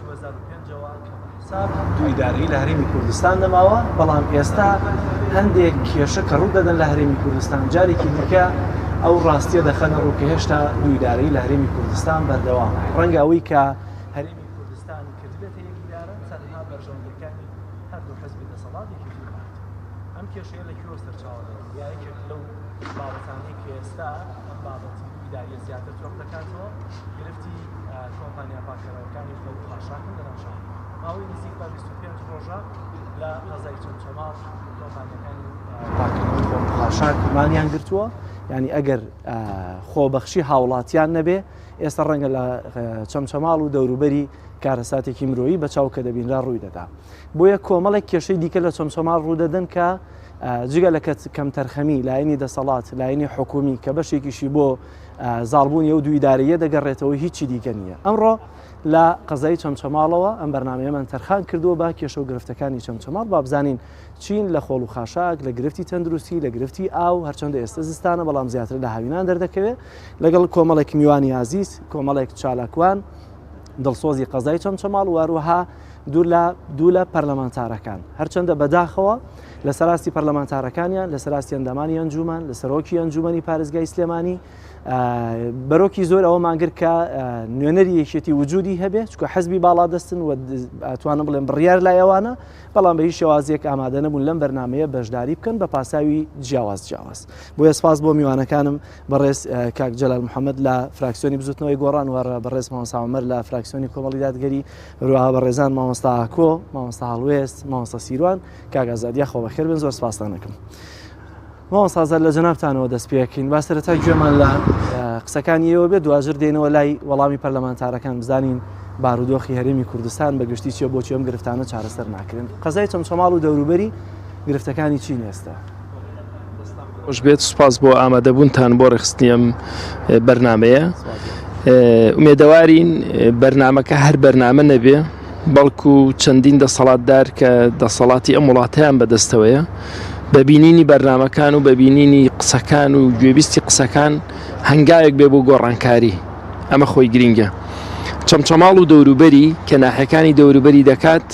2005ەوە کە بە حساب دوو ئیدارەیی لە هەرێمی کوردستان نەماوە، بەڵام ئێستا هەندێک کێشە کە ڕوو دەدەن لە هەرێمی کوردستان جارێکی دیکە ئەو ڕاستیە دەخەنە ڕوو کە هێشتا دوو ئیدارەیی لە هەرێمی کوردستان بەردەوامە. ڕەنگە ئەوەی کە هەرێمی کوردستانی کردبێتە یەک ئیدارە تەنها بەرژەوەندیەکانی هەردوو حزبی دەسەڵات یەکێتی و پارتی. ئەم کێشەیە لە کوێوە سەرچاوە دەگرێت یا یەکێک لەو بابەتانەی کە ئێستا ئەم بابەتی دوو ئیداریە زیاتر تۆخ دەکاتەوە گرفتی کۆمپانیا پاککەرەوەکانی خۆڵ و خاشاکن لەناو شار. ماوەی نزیک بە 25 ڕۆژە لە قەزای چەمچەماڵ کۆمپانیاکانی پاککردنەوەی خۆڵ و خاشاک مانیان گرتووە یعنی ئەگەر خۆبەخشی هاوڵاتیان نەبێ ئێستا ڕەنگە لە چەمچەماڵ و دەوروبەری کارەساتێکی مرۆیی بە چاو کە دەبینرا ڕووی دەدا. بۆیە کۆمەڵێک کێشەی دیکە لە چەمچەماڵ ڕوودەدەن کە جگە لە کەمتەرخەمی لایەنی دەسەڵات لایەنی حکومی کە بەشێکیشی بۆ زاڵبوونی ئەو دوو ئیدارەیە دەگەڕێتەوە هیچی دیکە نییە. ئەمڕۆ لە قەزای چەمچەماڵەوە ئەم بەرنمەیەمان تەرخان کردووە بە کێشە و گرفتەکانی چەمچەماڵ با بزانین چین لە خۆڵ و خاشاک لە گرفتی تەندروستی لە گرفتی ئاو هەرچەندە ئێستا زستانە بەڵام زیاتر لە هاوینان دەردەکەوێت لەگەڵ کۆمەڵێک میوانی ئازیز کۆمەڵێک چالاکوان دڵسۆزی قەزای چەمچەماڵ و هەروەها دوور لە دوو لە پەرلەمانتارەکان هەرچەندە بەداخەوە لە سەراستی پەرلەمانتارەکانیان لە سەراستی ئەندامانی ئەنجومان لە سەرۆکی ئەنجومەنی پارێزگای سلێمانی بەرۆکی زۆر ئەوەمان گرت کە نوێنەری یەکێتی وجودی هەبێ چکە حەزبی باڵا دەستن و توانم بڵێم بڕیار لای ئەوانە بەڵام بە هیچ شێوازێک ئامادە نەبوون لەم بەرنمەیە بەشداری بکەن بە پاساوی جیاواز جیاواز بۆیە سپاس بۆ میوانەکانم بەڕێز کاک جەلال محەممەد لە فراکسیۆنی بزوتنەوەی گۆڕان وەڕە بەڕێز مامۆستا عومەر لە فراکسیۆنی کۆمەڵی دادگەری هەروەها بەڕێزان مامۆستا ئاکۆ مامۆستا هەڵوێست مامۆستا سیروان کاک ئازاد یاخۆ بەخێر بن زۆر سپاستان ئەکەم مامۆستا ئازاد لە جەنابتانەوە دەست پێکەین با سەرەتا گوێمان لە قسەکانی ئێوە بێت دواتر دێنەوە لای وەڵامی پەرلەمانتارەکان بزانین بارودۆخی هەرێمی کوردستان بە گشتی چیە بۆچی ئەم گرفتانە چارەسەر ناکرێن قەزای چەمچەماڵ و دەوروبەری گرفتەکانی چین ئێستا؟ خۆش بێت سوپاس بۆ ئامادەبوونتان بۆ ڕێکخستنی ئەم بەرنمەیە ئومێدەوارین بەرنمەکە هەر بەرنامە نەبێ بەڵکو چەندین دەسەڵاتدار کە دەسەڵاتی ئەم وڵاتیان بەدەستەوەیە بە بینینی بەرنمەکان و بە بینینی قسەکان و گوێبیستی قسەکان هەنگاوێک بێ بۆ گۆڕانکاری ئەمە خۆی گرینگە چەمچەماڵ و دەوروبەری کە ناحەکانی دەوروبەری دەکات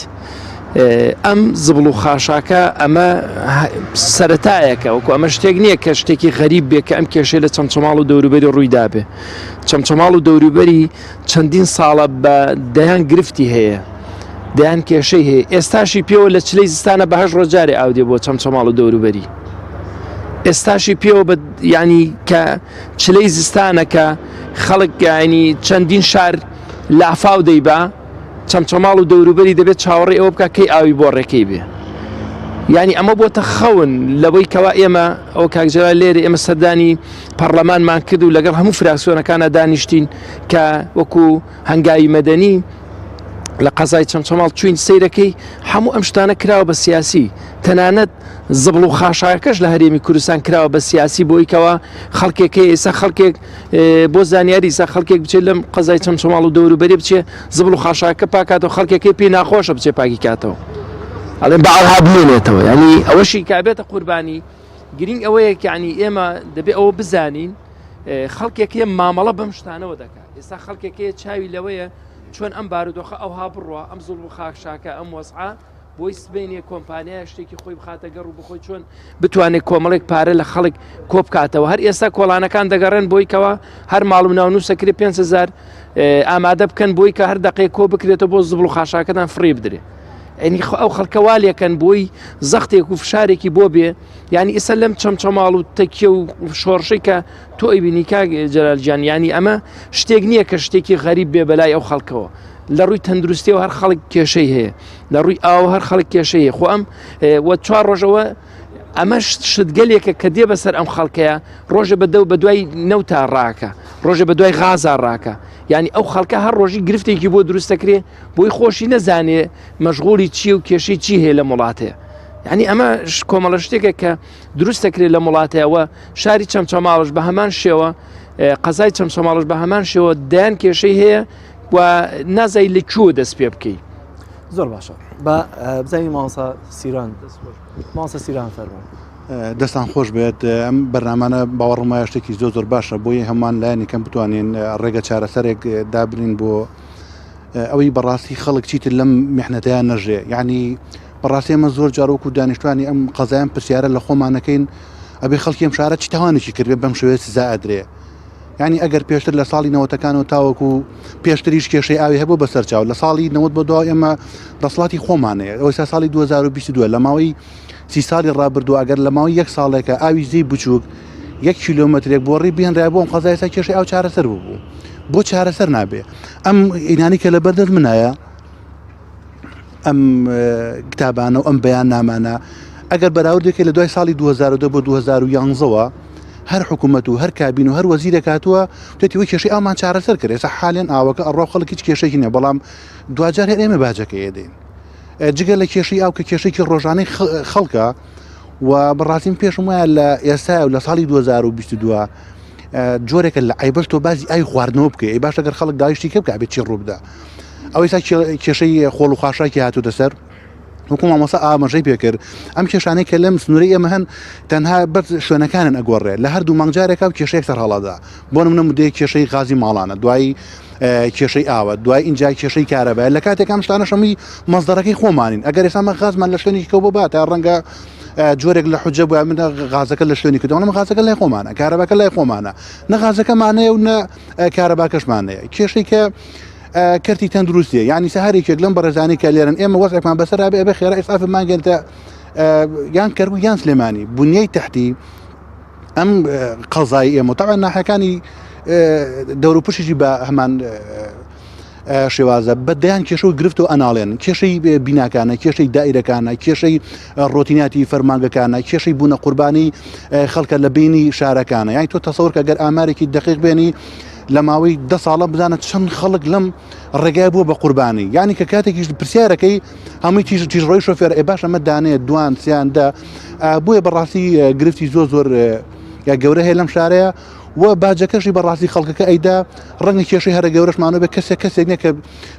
ئەم زبڵ و خاشاکە ئەمە سەتایەکە وەکو ئەمە شتێک نییە کە شتێکی غەریب بێ کە ئەم کێشەی لە چەمچەماڵ و دەوروبەری ڕوویدابێ چەمچەماڵ و دەوروبەری چەندین ساڵە بە دەیان گرفتی هەیە دەیان کێشەی هەیە ئێستاشی پێوە لە چلەی زستانە بە هەش ڕۆژجارێ ئاودێ بۆ چەمچەماڵ و دەوروبەری ئێستاشی پێوە بە ینی کە چلەی زستانەکە خەڵک ینی چەندین شار لافاو دەیبا چەمچەماڵ و دەوروبەری دەبێت چاوەڕێی ئەوە بکات کەی ئاوی بۆڕێکەی بێ یعنی ئەمە بۆتە خەون لەوەی کەوا ئێمە ئەو کاکجرا لێرە ئێمە سەردانی پەرلەمانمان کرد و لەگەڵ هەموو فراکسیۆنەکانە دانیشتین کە وەکو هەنگاوی مەدەنی لە قەزای چەمچەماڵ چوین سیرەکەی هەموو ئەم شتانە کراوە بە سیاسی تەنانەت زبڵ و خاشاکەش لە هەرێمی کوردستان کراوە بە سیاسی بۆی کەوا خەڵکێک ئێستا خەڵکێک بۆ زانیاری سا خەڵکێک بچێت لەم قەزای چەمچەماڵ و دەوروبەری بچێ زبڵ و خاشاکە پاکاتەوە خەڵکێکی پێی ناخۆشە بچێ پاکی کاتەوە ئەڵێن بە ئەوها بمێنێتەوە ینی ئەوەشی کابێتە قوربانی گرنگ ئەوەیە کەعنی ئێمە دەبێ ئەوە بزانین خەڵکێک هەیە مامەڵە بەم شتانەوە دەکات ئێستا خەڵکێک هەیە چاوی لەوەیە چۆن ئەم بارودۆخە ئەوها بڕوا ئەم زوڵ و خاکشاکە ئەم وەزعە بۆی سبەینێ کۆمپانیایەک شتێکی خۆی بخاتە گەڕ و بخۆی چۆن بتوانێت کۆمەڵێک پارە لە خەڵک کۆبکاتەوە هەر ئێستا کۆڵانەکان دەگەڕێن بۆی کەەوە هەر ماڵ و ناونووسە کرێ 5هزار ئامادە بکەن بۆی کە هەر دقێ کۆ بکرێتەوە بۆ زبڵ و خاشاکەتان فڕی بدرێ ئەنی خۆ ئەو خەڵکە والێکەن بۆی زەختێک و فشارێکی بۆ بێ ینی ئێستا لەم چەمچەماڵ و تەکیە و شۆڕشەی کە تۆ ئەیبینی کاک جەلال گیان ینی ئەمە شتێک نییە کە شتێکی غەریب بێ بەلای ئەو خەڵکەوە لە ڕووی تەندروستیەوە هەر خەڵک کێشەی هەیە لە ڕووی ئاو هەر خەڵک کێشەی هەیە خۆ ئەم وە چوار ڕۆژەوە ئەمە شتگەلێکە کە دێ بەسەر ئەم خەڵکەیە ڕۆژە بە دەو بە دوای نەوتا ڕاکە ڕۆژە بە دوای غازا ڕاکە یعنی ئەو خەڵکە هەر ڕۆژی گرفتێکی بۆ دروستەکرێ بۆی خۆشی نەزانێ مەشغولی چی و کێشەی چی هەیە لە وڵاتەیە یعنی ئەمە کۆمەڵە شتێکە کە دروستەکرێت لە وڵاتەوە شاری چەمچەماڵش بە هەمان شێوە قەزای چەمچەماڵش بە هەمان شێوە دەیان کێشەی هەیە و نازای لە کوێوە دەست پێ بکەی. زۆر باشە با بزانین مامۆستا سیران مامۆستا سیران فەرموو. دەستان خۆش بێت ئەم بەرنامانە باوەڕم وایە شتێکی زۆر زۆر باشە بۆیە هەمان لایەنی کەم بتوانین ڕێگە چارەسەرێک دابنین بۆ. ئەوەی بەڕاستی خەڵک چیتر لەم میحنەتەیان نەژێ یعنی بەڕاستی ئەمە زۆر جار وەکو دانیشتوانی ئەم قەزایان پرسیارە لە خۆمانەکەین ئەبێ خەڵکی ئەم شارە چی تاوانێکی کردێ بەم شێوەیە سزا ئەدرێ یعنی ئەگەر پێشتر لە ساڵی نەوەتەکانەوە تاوەکو پێشتریش کێشەی ئاوی هەبوو بەسەر چاو لە ساڵی 90 بۆ دوا ئێمە دەسڵاتی خۆمانەیە ئەوسا ساڵی 2022 لە ماوەی سی ساڵی ڕابردوو ئەگەر لە ماوەی یەک ساڵێکە ئاوی زێی بچووک یەک کیلۆمەترێک بۆڕی بهێنرای بۆ ئەم قەزای ئێستا کێشەی ئاو چارەسەر ببوو بۆ چارەسەر نابێ ئەم ئینانی کە لە بەردەست منایە ئەم کتابانە و ئەم بەیان نامانە ئەگەر بەراوردێکی لە دوای ساڵی 2002 بۆ 2011ەوە هەر حکوومەت و هەر کابین و هەر وەزیرێک هاتووە توێتی وە کێشەی ئامان چارەسەر کرد ئێستا حالێن ئاوەکە ئەڕوا خەڵک هیچ کێشێکی نیە بەڵام دواجار هەر ئێمە باجەکەی ئەدەین جگە لە کێشەی ئاو کە کێشێکی ڕۆژانەی خەڵکە و بەڕاستیم پێشم وایە لە ئێستا و لە ساڵی 2022 جۆرێکە لە عیبەش تۆ بازی ئاوی خواردنەوە بکەی ئەی باش ئەگەر خەڵک داوای شتی کە بکە بێت چی ڕووبدا ئەوەی سا کێشەی خۆڵ و خاشاکی هاتووتە سەر وەکو مامۆستا ئاماژەی پێکرد ئەم کێشانەی کە لەم سنووری ئێمە هەن تەنها بەس شوێنەکانن ئەگۆڕێ لە هەردوو مانگ جارێکا و کێشەیەک سەر هەڵادا بۆ نمونە مدەیەک کێشەی غازی ماڵانە دوایی کێشەی ئاوە دوای ئینجا کێشەی کارەبای لە کاتێک ئەم شتانە شەمی مەزدەرەکەی خۆمانین ئەگەر ئێستا مە غازمان لە شوێنێکی کەو بۆ باتە ڕەنگە جۆرێک لە حجە بووە من غازەکە لە شوێنی کردەوە غازەکە لای خۆمانە کارەباکە لای خۆمانە نە غازەکەمانەیە و نە کارەباکەشمانەیە کێشەی کە کەرتی تەندروستیە یعنی سەهارێکێک لەم بەڕێزانی کە لێرن ئێمە وەزعێکمان بەسەر بێ ئەبێ خێرا ئیسعافمان گەنتە یان کەرکوک یان سلێمانی بنیەی تەحتی ئەم قەزای ئێمە تاوان ناحەکانی دەوروپشیشی بە هەمان شێوازە بە دەیان کێشە و گرفت و ئەناڵێن کێشەی بیناکانە کێشەی دایرەکانە کێشەی ڕۆتیناتی فەرمانگەکانە کێشەی بوونە قوربانی خەڵکە لە بینی شارەکانە یانی تۆ تەسەور کە گەر ئامارێکی دقیق بێنی لە ماوەی ده ساڵە بزانە چەند خەڵک لەم ڕێگای بووە بە قوربانی یعنی کە کاتێکیش پرسیارەکەی هەمووی تیژ تیژڕۆی شۆفێر ئێ باش ئەمە دانەیە دوان سیان دە بۆیە بەڕاستی گرفتی زۆر زۆر یا گەورە هەیە لەم شارەیە و باجەکەشی بەڕاستی خەڵکەکە ئەیدا ڕەنگە کێشەی هەرە گەورەشمانەوە بێ کەسێک کەسێک نییە کە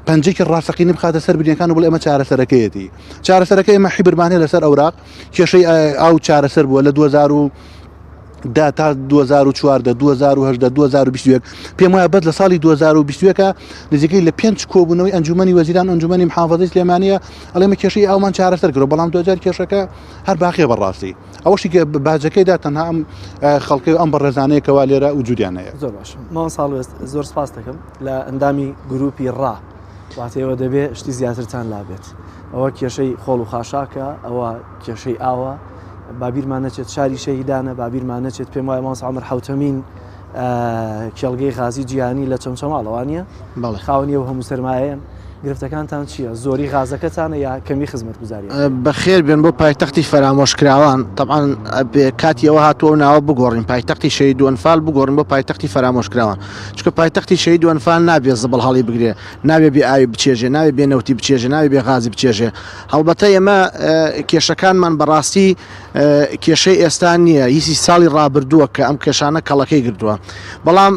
پەنجێکی ڕاستەقینە بخاتە سەر برینەکان و بڵێ ئەمە چارەسەرەکەیەتی چارەسەرەکە ئێمە حیبرمان هەیە لەسەر ئەوراق کێشەی ئاو چارەسەر بووە لە 2000 دا تا 2014 2018 2021 پێم وایە بەس لە ساڵی 2021 نزیکەی لە پێنج کۆبوونەوەی ئەنجومەنی وەزیران ئەنجومەنی محافظەی سلێمانیە ئەڵێ مە کێشەی ئاومان چارەسەر کردو بەڵام دوجار کێشەکە هەر باقیە بەڕاستی ئەوەشی کە باجەکەیدا تەنها ئەم خەڵکی و ئەم بەڕێزانەیە کەوا لێرە وجودیان هەیە. زۆر باش مامۆستا هەڵوێست زۆر سپاس دەکەم لە ئەندامی گروپی ڕا واتە ئێوە دەبێ شتی زیاترتان لابێت ئەوە کێشەی خۆڵ و خاشاکە ئەوە کێشەی ئاوە بابیرمان نەچێت شاری شەهیدانە بابیرمان نەچێت پێم وایە مامۆستا عومەر حوتەمین کێڵگەی غازی جیهانی لە چەمچەماڵەوە نییە خاوەنی ئەو هەموو سەرمایەن گرفتەکانتان چییە زۆری غازەکەتانە یا کەمی خزمەتگوزاری بەخێر بێن بۆ پایتەختی فەرامۆشکراوان تەبعەن کاتی ئەوە هاتووە و ناوە بگۆڕین پایتەختی شەهید و ئەنفال بگۆڕین بۆ پایتەختی فەرامۆشکراوان چونکە پایتەختی شەهید و ئەنفال نابێ زبڵ هەڵی بگرێ نابێ بێ ئاوی بچێژێ نابێ بێ نەوتی بچێژێ نابێ بێ غازی بچێژێ هەڵبەتە ئێمە کێشەکانمان بەڕاستی کێشەی ئێستا نییە هیچی ساڵی ڕابردووە کە ئەم کێشانە کەڵەکەی گرتووە بەڵام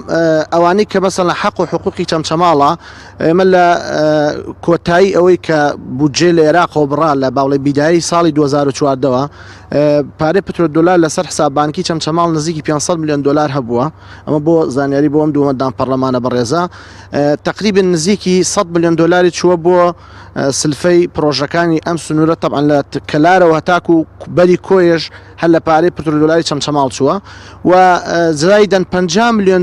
ئەوانەی کە مەسەلەن حەق و حقوقی چەمچەماڵە ئێمە لە کۆتایی ئەوەی کە بودجێ لە عێراقەوە بڕا لە باڵێ بیدایی ساڵی 2014ەوە پارەی پترۆ دۆلار لەسەر حساب بانکی چەمچەماڵ نزیکی 500 میلیۆن دلار هەبووە ئەمە بۆ زانیاری بۆ ئەم دووەمەدان پەرلەمانە بەڕێزە تقریبا نزیکی 100 میلیۆن دلاری چووە بۆ سلفەی پرۆژەکانی ئەم سنوورە تەبعەن لە کەلارەوە هەتاکو بەری کۆیەش هەر لە پارەی پترۆدۆلاری چەمچەماڵ چووە و زایدەن 50 میلیۆن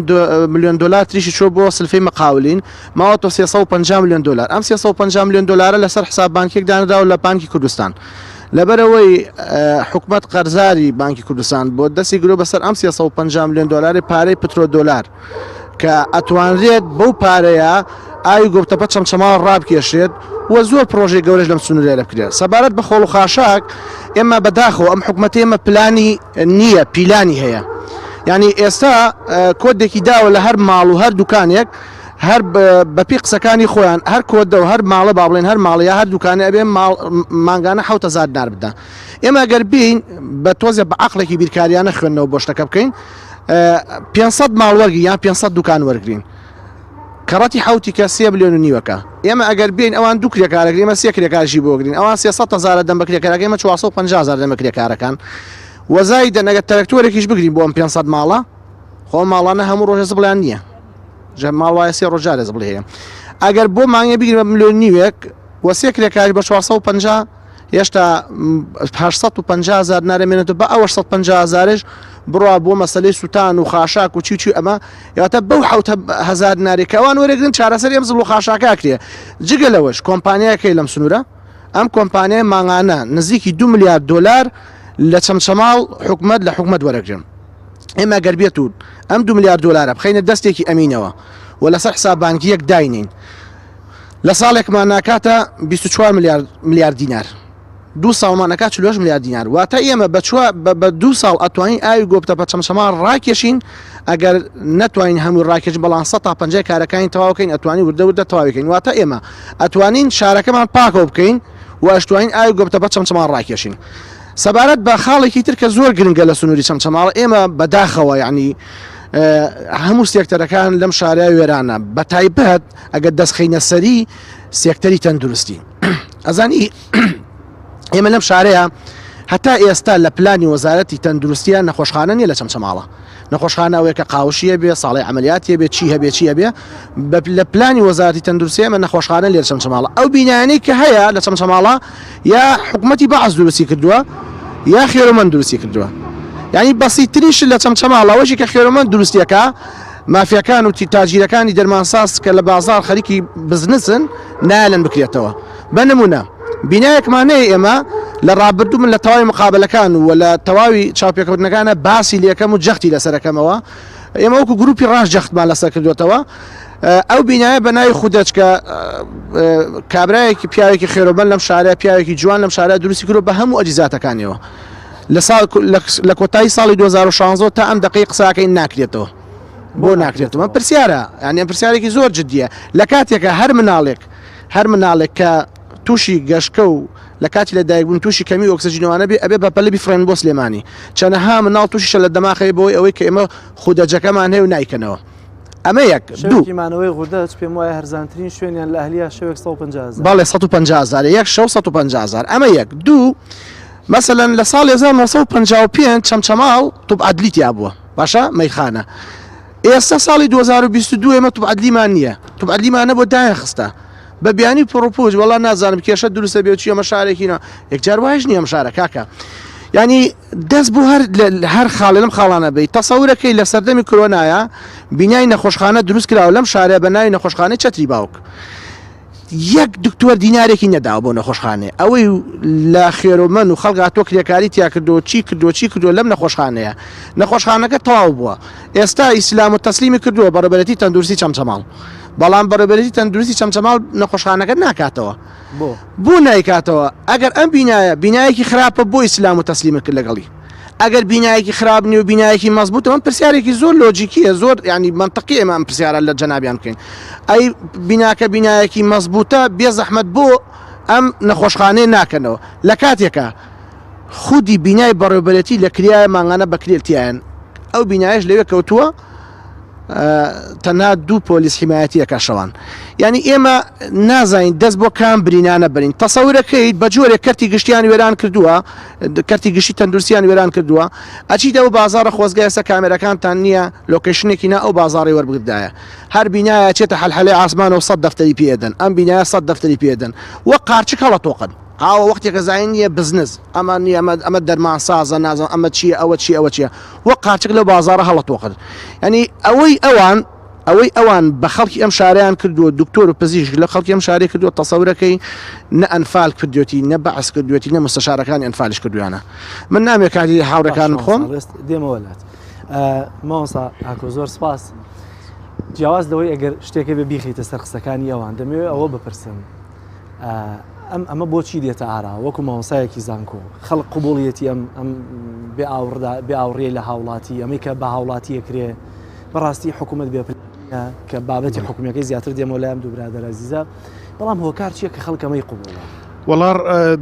میلیۆن دلار تریشی چووە بۆ سلفەی مقاولین ماوەتەوە 350 میلیۆن دلار ئەم 350 میلیۆن دلارە لەسەر حساب بانکێک دانراوە لە بانکی کوردستان لەبەرەوەی حکومت قەرزاری بانکی کوردستان بۆ دەستی گرۆ بەسەر ئەم 350 میلیۆن دلاری پارەی پترۆدۆلار کە ئەتوانرێت بەو پارەیە ئاوی گۆپتەپە چەمچەماڵ ڕابکێشرێت و زۆر پرۆژەی گەورەش لەم سنوورە بکرێت. سەبارەت بە خۆڵ و خاشاک ئێمە بەداخەوە ئەم حکومەتەی ئێمە پلانی نییە پیلانی هەیە یعنی ئێستا کۆدێکی داوە لە هەر ماڵ و هەر دوکانێک هەر بەپی قسەکانی خۆیان هەر کۆدە و هەر ماڵە با بڵێن هەر ماڵە یا هەر دوکانە ئەبێ مانگانە 7000 دینار بدە ئێمە گەر بین بە تۆزێ بە عقلێکی بیرکاریانە خوێندنەوە بۆ شتەکە بکەین 500 ماڵ وەرگری یان 500 دوکان وەرگین کەڕەتی حەوتی کە سێ ملیۆن و نیوەکە ئێمە ئەگەر بین ئەوان دوو کرێکارەگرین ئێمە سێ کرێکارشی بۆگرین ئەوان 300 هەزارە دەم بە کرێکارەکە ئێمە 450 هەزار دەم بە کرێکارەکان وەزای دەن ئەگەر تەرەکتۆرێکیش بگرین بۆ ئەم 500 ماڵە خۆ ماڵانە هەموو ڕۆژە زبڵیان نییە جە ماڵ وایە سێ ڕۆژ جارێ زبڵی هەیە. ئەگەر بۆ مانگێ بگرە ملیۆن نیوێک وە سێ کرێکاریش بە 450 هێشتا 850 هزار نارەمێنێتەوە بە ئەوە 150 هزارش بڕوا بۆ مەسلەی سووتان و خاشاک و چی چی ئەمە یاتە بەو 7000 دینارێک کە ئەوان وەرەگرن چارەسەری ئەم زڵ و خاشاکە کرێ جگە لەوەش کۆمپانیاکەی لەم سنوورە ئەم کۆمپانیای مانگانە نزیکی 2 ملیار دلار لە چەمچەماڵ حکومت لە حکومت وەرەگرن ئێمە گەر بێت و ئەم دو ملیار دۆلارە بخەینە دەستێکی ئەمینەوە و لەسەر حساب بانکیەک داینین لە ساڵێکمان ناکاتە 24 ملیار ملیار دینار دوو ساڵمان ئەکات 48 ملیار دینار واتە ئێمە بە چوار بە دوو ساڵ ئەتوانین ئاوی گۆپتەپە چەمچەماڵ ڕاکێشین ئەگەر نەتوانین هەموو ڕاکێش بەڵام 150 کارەکانی تەواوکەین ئەتوانین وردە وردە تەواویکەین واتە ئێمە ئەتوانین شارەکەمان پاکەوە بکەین و ئەشتوانین ئاوی گۆپتەپە چەمچەماڵ ڕاکێشین سەبارەت بە خاڵێکی تر کە زۆر گرنگە لە سنووری چەمچەماڵ ئێمە بەداخەوە یعنی هەموو سێکتەرەکان لەم شارە وێرانە بە تایبەت ئەگەر دەستخینە سەری سێکتەری تەندروستی ئەزانی ئێمە لەم شارەیە هەتا ئێستا لە پلانی وەزارەتی تەندروستیە نەخۆشخانە نیە لە چەمچەماڵە نەخۆشخانە ئەوەیە کە قاوشیە بێ ساڵی عملیاتیە بێ چی هەبێ چی هەبێ لە پلانی وەزارەتی تەندروستی ئێمە نەخۆشخانە لێ چەمچەماڵە ئەو بینایانەی کە هەیە لە چەمچەماڵە یا حکوومەتی بەعس دروستی کردووە یا خێرۆمەند دروستی کردووە یعنی بەسیترین شت لە چەمچەماڵە ئەوەشی کە خێرۆمەند دروستیەکە مافیاکان و تاجیرەکانی دەرمانساز کە لە بازاڕ خەریکی بزنسن نایەلن بکرێتەوە بە نمونە بینایەکمان هەیە ئێمە لە ڕابردوو من لە تەواوی مقابلەکان و لە تەواوی چاوپێکەوتنەکانە باسی لەکەم و جەختی لەسەرەکەمەوە ئێمە وەکو گروپی ڕاش جەختمان لەسەر کردوێتەوە ئەو بینایە بە ناوی خودەچ کە کابراایەکی پیاوێکی خێرۆبەن لەم شارە پیاوێکی جوان لەم شارە دروستی کرد بە هەموو ئەجیزاتەکانیەوە لە ساڵ لە کۆتایی ساڵی 2016 تا ئەم دقەی قساکەی ناکرێتەوە بۆ ناکرێتەوە پرسیارە یعنی پرسیارێکی زۆر جدیە لە کاتێکە هەر مناڵێک هەر مناڵێک کە تووشی گەشکە و لە کاتی لە دایکبوون تووشی کەمی ئۆکسجینەوانە بێ ئەبێ بەپەلە بیفڕێن بۆ سلێمانی چەنەها مناڵ تووشی شەلە دەماخەیە بۆی ئەوەی کە ئێمە خودەجەکەمان هەیە و نایکەنەوە ئەمە یەک دوو مانەوەی غودەج پێم وایە هەرزانترین شوێنیان لە ئەهلیە شەوێک 150 هەزار بەڵێ 150 هەزار یەک شەو 150 هەزار ئەمە یەک دوو مەسەلەن لە ساڵی 1955 چەمچەماڵ طب عەدلی تیا بووە باشە مەیخانە ئێستا ساڵی 2022 ئێمە طب عەدلیمان نییە طب عەدلیمان نەبوو دایان خستە بە بیانی پڕوپوچ وەڵا نازانم کێشە دروستە بێ چی ئەمە شارێکی نا یەکجار وایش نییە ئەم شارە کاکە ینی دەست بۆ هەر هەر خاڵێ لەم خاڵانە بی تەسەورەکەی لە سەردەمی کرۆنایە بینای نەخۆشخانە دروست کراوە لەم شارە بە ناوی نەخۆشخانەی چەتری باوک یەک دکتۆر دینارێکی نەداوە بۆ نەخۆشخانەیە ئەوەی لە خێرۆمەن و خەڵک هاتووە کرێکاری تیا کردو چی کردو چی کردو لەم نەخۆشخانەیە نەخۆشخانەکە تەواو بووە ئێستا ئیسلام و تەسلیمی کردووە بەڕێبەرێتی تەندروستی چەمچەماڵ بەڵام بەڕێبەرێتی تەندروستی چەمچەماڵ نەخۆشخانەکە ناکاتەوە بۆ بۆ نایکاتەوە ئەگەر ئەم بینایە بینایەکی خراپە بۆ ئیسلام و تەسلیمە کرد لەگەڵی ئەگەر بینایەکی خراپ نیە و بینایەکی مەزبوتە ئەم پرسیارێکی زۆر لۆجیکیە زۆر ینی منطقی ئێمە ئەم پرسیارە لە جەنابیان بکەین ئەی بیناکە بینایەکی مەزبوتە بێ زەحمەت بۆ ئەم نەخۆشخانەیە ناکەنەوە لە کاتێکە خودی بینای بەڕێوبەرێتی لە کریایە مانگانە بەکرێتیان ئەو بینایش لەوێ کەوتووە تەنها دوو پۆلیس حیمایەتی ئەکا شەوان یانی ئێمە نازانین دەست بۆ کام برینانە بەرین تەسەورەکەیت بە جۆرێک کەرتی گشتیان وێران کردووە کەرتی گشتی تەندروستیان وێران کردووە ئەچیتە ئەو بازاڕە خۆزگە ئێستا کامێرەکانتان نییە location ێکی نا ئەو بازاڕی وەربگردایە هەر بینایە چێتە حەلحەلەی ئاسمانەوە سەد دەفتەری پێدەن ئەم بینایە سەد دەفتەری پێدەن وەک قارچک هەڵەتۆقن ئاوە وەختێکە زانین نییە بزنس ئەمە نییە ئەمە ئەمە دەرمانسازە نازانم ئەمە چییە ئەوە چییە ئەوە چییە وەک قارچک لەو بازاڕە هەڵەتۆقن یانی ئەوەی ئەوان ئەوەی ئەوان بە خەڵکی ئەم شارەیان کردووە دکتۆر و پزیشک لە خەڵکی ئەم شارەی کردووە تەسەورەکەی نە ئەنفال کردوێتی نە بەعس کردوێتی نە مستەشارەکانی ئەنفالیش کردویانە من نامێ کاری هاوڕێکانم خۆم دێمەوە لات مامۆستا ئاکۆ زۆر سپاس جیاواز لەوەی ئەگەر شتێکە بێ بیخیتە سەر قسەکانی ئەوان دەمەوێت ئەوە بپرسم ئەم ئەمە بۆچی دێتە ئارا وەکو مامۆسایەکی زانکۆ خەڵک قوبوڵیەتی ئەم ئەم بێ ئاوڕدا بێ ئاوڕیە لە هاوڵاتی ئەمەی کە بە هاوڵاتی ئەکرێ بەڕاستی حکوومەت بێ کە بابەتی حکومیەکەی زیاتر دێمەوە لای ئەم دوو برادەرە ئەزیزە بەڵام هۆکار چییە کە خەڵک ئەمەی قوبوڵە؟ وەڵا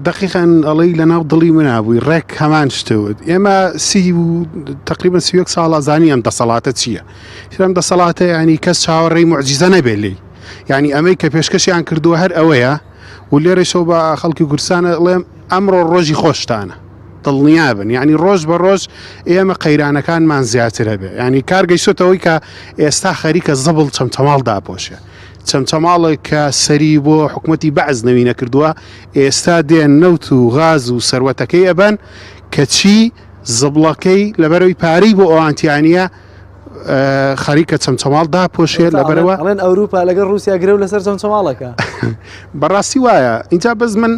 دەقیقەن ئەڵێی لەناو دڵی منا بووی ڕێک هەمان شتەوت ئێمە سی و تقریبا 31 ساڵە زانی ئەم دەسەڵاتە چییە ئەم دەسەڵاتە ینی کەس چاوەڕێی معجیزە نەبێت لێی یانی ئەمەی کە پێشکەشیان کردووە هەر ئەوەیە و لێرەشەوە بە خەڵکی کوردستان ئەڵێم ئەمڕۆ ڕۆژی خۆشتانە دڵنیابن یعنی ڕۆژ بە ڕۆژ ئێمە قەیرانەکانمان زیاترە بێ ینی کار گەیشتەوەی کە ئێستا خەریکە زەبڵ چەمچەماڵ داپۆشێ. چەمچەماڵێک کە سەری بۆ حکومەتی بەعس نەوی نەکردووە ئێستا دێن نەوت و غاز و سەروەتەکەی ئەبەن کەچی زبڵەکەی لەبەرەوەی پارەی بۆ ئەوان تیانە خەریکە چەمچەماڵ داپۆشێت لەبەرەوە ئەڵێن ئەوروپا لەگەڵ رووسیا گرەو لەسەر چەمچەماڵەکە بەڕاستی وایە اینجا بەس من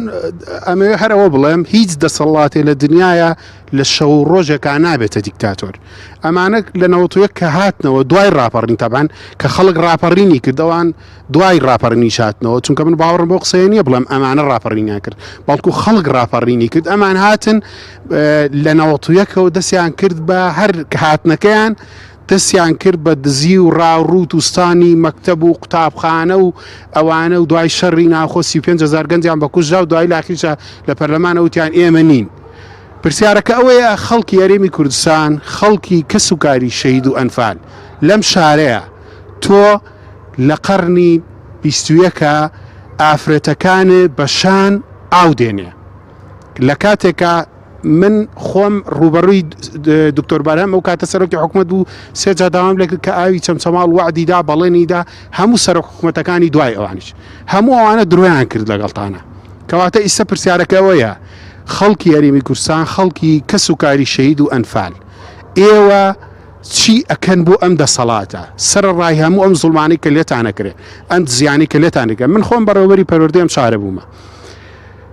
ئەمەوێ هەرەوە بڵێم هیچ دەسەڵاتێ لە دنیاە لە شەو ڕۆژێکا نابێتە دیکتاتۆر ئەمانە لە نەوەتویەک کە هاتنەوە دوای ڕاپەڕین تەبان کە خەڵک ڕاپەڕینی کردەوان دوای ڕاپەڕینیش هاتنەوە چونکە من باوەڕم بۆ قسەیە نییە بڵێم ئەمانە ڕاپەڕینیان کرد بەڵکو خەڵک ڕاپەڕینی کرد ئەمان هاتن لە نەوەتویەکەوە دەستیان کرد بە هەر هاتنەکەیان دەستیان کرد بە دزی و ڕاوڕوت و ستانی مەکتەب و قوتابخانە و ئەوانە و دوای شەڕی ناوخۆ 35 هزار گەنجیان بە کوژرا و دوای لاخیشە لە پەرلەمانە وتیان ئێمە نین. پرسیارەکە ئەوەیە خەڵکی هەرێمی کوردستان خەڵکی کەس و کاری شەهید و ئەنفال لەم شارەیە تۆ لە قەڕنی بیستویەکە ئافرەتەکانێ بە شان ئاو دێنێ لە کاتێکا من خۆم ڕوبەڕووی دکتۆر بەرهەم ئەو کاتە سەرۆکی حکومت بوو سێ جا داوام لێ کرد کە ئاوی چەمچەماڵ وەعدی دا بەڵێنی دا هەموو سەرۆک حکومەتەکانی دوای ئەوانیش هەموو ئەوانە درۆیان کرد لەگەڵتانە کەواتە ئیستا پرسیارەکە ئەوەیە خەڵکی هەرێمی کوردستان خەڵکی کەس و کاری شەهید و ئەنفال ئێوە چی ئەکەن بۆ ئەم دەسەڵاتە سەرەڕای هەموو ئەم زوڵمانەی کە لێتان ئەکرێ ئەم دزیانەی کە لێتان دەکرێ من خۆم بەڕێوەبەری پەروەردەی ئەم شارە بوومە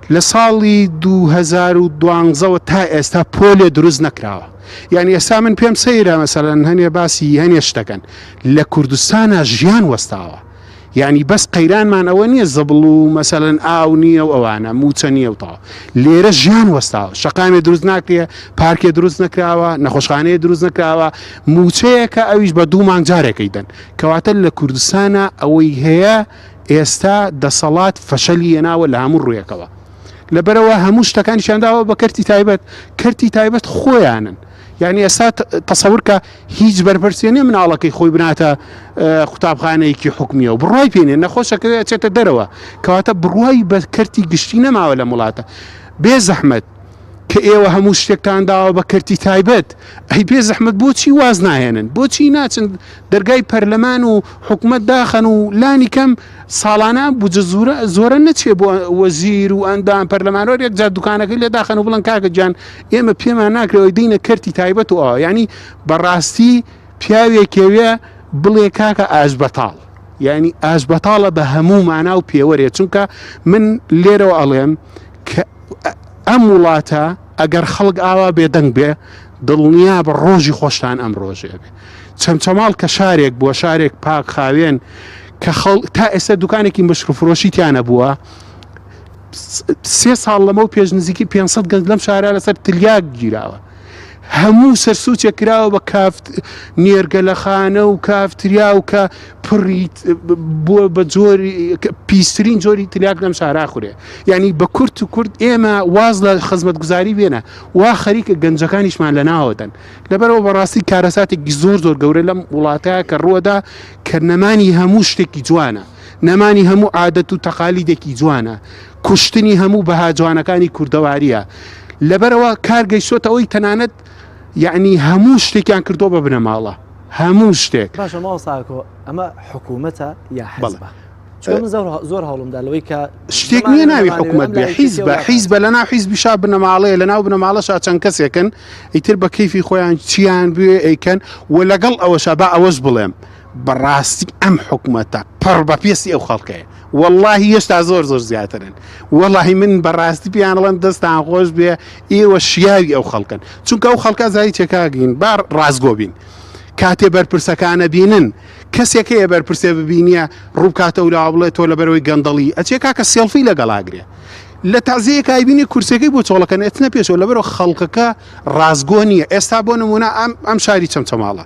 لە ساڵی 2012ەوە تا ئێستا پۆلێ دروست نەکراوە یعنی ئێستا من پێم سەیرە مەسەلەن هەنێ باسی هەنێ شتەکەن لە کوردستانە ژیان وەستاوە یانی بەس قەیرانمان ئەوە نییە زبڵ و مەسەلەن ئاو نییە و ئەوانە موچە نییە و تەواو لێرە ژیان وەستاوە شەقامێ دروست ناکرێ پارکێ دروست نەکراوە نەخۆشخانەیە دروست نەکراوە موچەیەکە ئەویش بە دوو مانگ جارێکەی دەن کەواتە لە کوردستانە ئەوەی هەیە ئێستا دەسەڵات فەشەلی هێناوە لە هەموو ڕوویەکەوە لەبەرەوە هەموو شتەکانیشیان داوە بە کەرتی تایبەت کەرتی تایبەت خۆیانن یعنی ئێستا تەسەور کە هیچ بەرپرسێ نیە مناڵەکەی خۆی بناتە قوتابخانەیەکی حکومیە و بڕای پێێنێ نەخۆشەکەوێ ئەچێتە دەرەوە کەواتە بڕای بە کەرتی گشتی نەماوە لە وڵاتە بێ زەحمەت کە ئێوە هەموو شتێکتان داوە بە کەرتی تایبەت ئەی بێ زەحمەت بۆچی واز ناهێنن بۆچی ناچن دەرگای پەرلەمان و حکومەت داخەن و لانی کەم ساڵانە بودجە زۆرە زۆرە نەچێ بۆ وەزیر و ئەندام پەرلەمانەوە یەک جار دوکانەکەی لێ داخەن و بڵێن کاکە گیان ئێمە پێمان ناکرێ ئەوەی دەینە کەرتی تایبەت و ئەوە یعنی بەڕاستی پیاوێکەوێ بڵێ کاکە ئاش بەتاڵ یعنی ئاش بەتاڵە بە هەموو مانا و پێوەرێ چونکە من لێرەوە ئەڵێم کە ئەم وڵاتە ئەگەر خەڵک ئاوا بێدەنگ بێ دڵنیا بە ڕۆژی خۆشتان ئەم ڕۆژێ بێ چەمچەماڵ کە شارێک بووە شارێک پاک خاوێن کە خەڵ تا ئێستا دوکانێکی مەشروفرۆشی تیانە بووە سێ ساڵ لەمەو پێش نزیکی 500 گەنج لەم شارە لەسەر تلیاک گیراوە هەموو سەرسوچێک کراوە بە کافت نێرگەلەخانە و کافتریا و کە پڕی بووە بە جۆری پیسترین جۆری تلیاک لەم شارا خورێ یعنی بە کورت و کورت ئێمە واز لە خزمەتگوزاری بێنە وا خەریکە گەنجەکانیشمان لە ناوەدەن لەبەرەوە بەڕاستی کارەساتێکی زۆر زۆر گەورە لەم وڵاتە کە ڕووەدا کە نەمانی هەموو شتێکی جوانە نەمانی هەموو عادەت و تەقالیدێکی جوانە کوشتنی هەموو بەها جوانەکانی کوردەواریە لەبەرەوە کار گەیشتۆتە ئەوەی تەنانەت یعنی هەموو شتێکیان کردووە بە بنەماڵە هەموو شتێک. باشە مامۆستا ئاکۆ ئەمە حکوومەتە یا حزبە؟ چونکە من زۆر زۆر هەوڵمدا لەوەی کە شتێک نییە ناوی حکوومەت بێ حیزبە حیزبە لە ناو حیزبیشا بنەماڵەیە لە ناو بنەماڵەشا چەند کەسێکن ئیتر بە کەیفی خۆیان چیان بوێ ئەیکەن و لەگەڵ ئەوەشا با ئەوەش بڵێم بەڕاستی ئەم حکومەتە پڕ بە پێستی ئەو خەڵکەیە واللهی هێشتا زۆر زۆر زیاترن وەڵی من بەڕاستی پێیان ڵێم دەستان خۆش بێ ئێوە شیاوی ئەو خەڵکن چونکە ئەو خەڵکە زای چێکاگین با ڕاستگۆ بین کاتێ بەرپرسەکانە بینن کەسێک هەیە بەرپرسێ ببینیە ڕووبکاتەوە لاوە بڵێ تۆ لەبەرەوەی گەندەڵی ئەچێ کاکە سێڵفی لەگەڵاگرێ لە تازەیەک ئایبینی کورسەکەی بۆ چۆڵەکەن ئەچنە پێشەوە لەبەرەوە خەڵکەکە ڕاستگۆ نییە ئێستا بۆ نمونە ئەم ئەم شاری چەمچەماڵە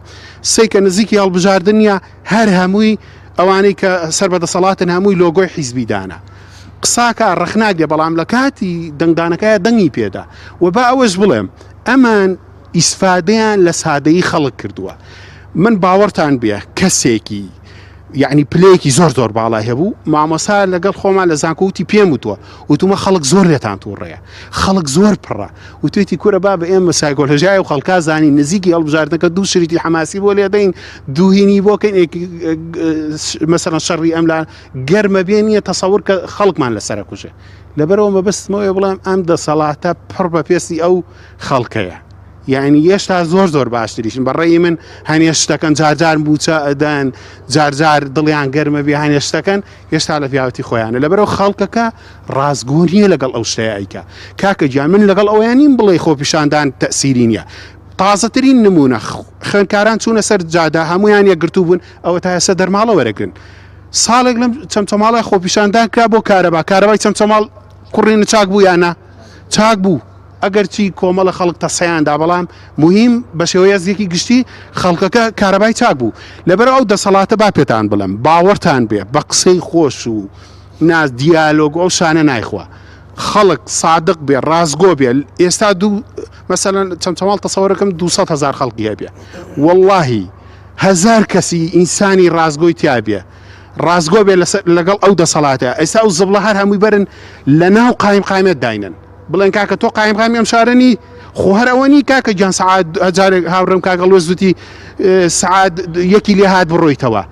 سیکە نزیکی هەڵبژاردن نییە هەر هەمووی ئەوانەی کە سەر بە دەسەڵاتن هەمووی لۆگۆی حیزبی دانا قساکە ڕخناگێ بەڵام لە کاتی دەنگدانەکە دەنگی پێدا و با ئەوەش بڵێم ئەمان ئیسفادەیان لە سادەیی خەڵک کردووە من باوەڕتان بێ کەسێکی. یعنی پلەیەکی زۆر زۆر باڵای هەبوو مامۆسا لەگەڵ خۆمان لە زانکۆ وتی پێم وتووە وتومە خەڵک زۆر لێتان تووڕەیە خەڵک زۆر پڕە وتێتی کورە با بە ئێمە سایکۆلۆژیای و خەڵکا زانی نزیکی هەڵبژاردنەکە دوو شریتی حەماسی بۆ لێدەین دووهینی بۆکەین مەسەرەن شەڕی ئەملا گەرمە بێ نییە تەسەور کە خەڵکمان لەسەر کوژێ لەبەرەوە مەبەستمەوەی بڵێم ئەم دەسەڵاتە پڕ بە پێستی ئەو خەڵکەیە یعنی هێشتا زۆر زۆر باشتریشن بە ڕێی من هەنێ شتەکەن جارجار موچە ئەدەن جارجار دڵیان گەرمە بێ هەنێ شتەکەن هێشتا لە پیاوەتی خۆیانە لەبەرەوە خەڵکەکە ڕاستگۆ نییە لەگەڵ ئەو شتەیە ئەیکا کاکە گیان من لەگەڵ ئەویان نیم بڵێ خۆپیشاندان تەسیری نییە تازەترین نمونە خوێندکاران چوونە سەر جادا هەمویان یەکگرتوو بوون ئەوە تا ئێستا دەرماڵە وەرەگرن ساڵێک لەم چەمچەماڵە خۆپیشاندان کرا بۆ کارەبا کارەبای چەمچەماڵ کوڕینە چاک بوو یانە چاک بوو ئەگەرچی کۆمەڵە خەڵک تەسەیان دا بەڵام موهیم بە شێوەیەزیەکی گشتی خەڵکەکە کارەبای چاک بوو لەبەر ئەو دەسەڵاتە با پێتان بڵێم باوەڕتان بێ بە قسەی خۆش و ناز دیالۆگ ئەو شانە نایخوا خەڵک سادق بێ ڕاستگۆ بێ ئێستا دوو مەسەلەن چەمچەماڵ تەسەوەرەکەم 200 هزار خەڵکی هەبێ واللهی هزار کەسی ئینسانی ڕاستگۆی تیابێ ڕاستگۆ بێ لەگەڵ ئەو دەسەڵاتە ئێستا ئەو زبڵە هەر هەمووی بەرن لە ناو قایم قامێت داینن بڵێن کاکە تۆ قایمقامی ئەم شارە نی خۆ هەر ئەوە نی کاکە گیان سەعات جارێک هاوڕێم کاک هەڵوێست وتی سەعات یەکی لێ هات بڕۆیتەوە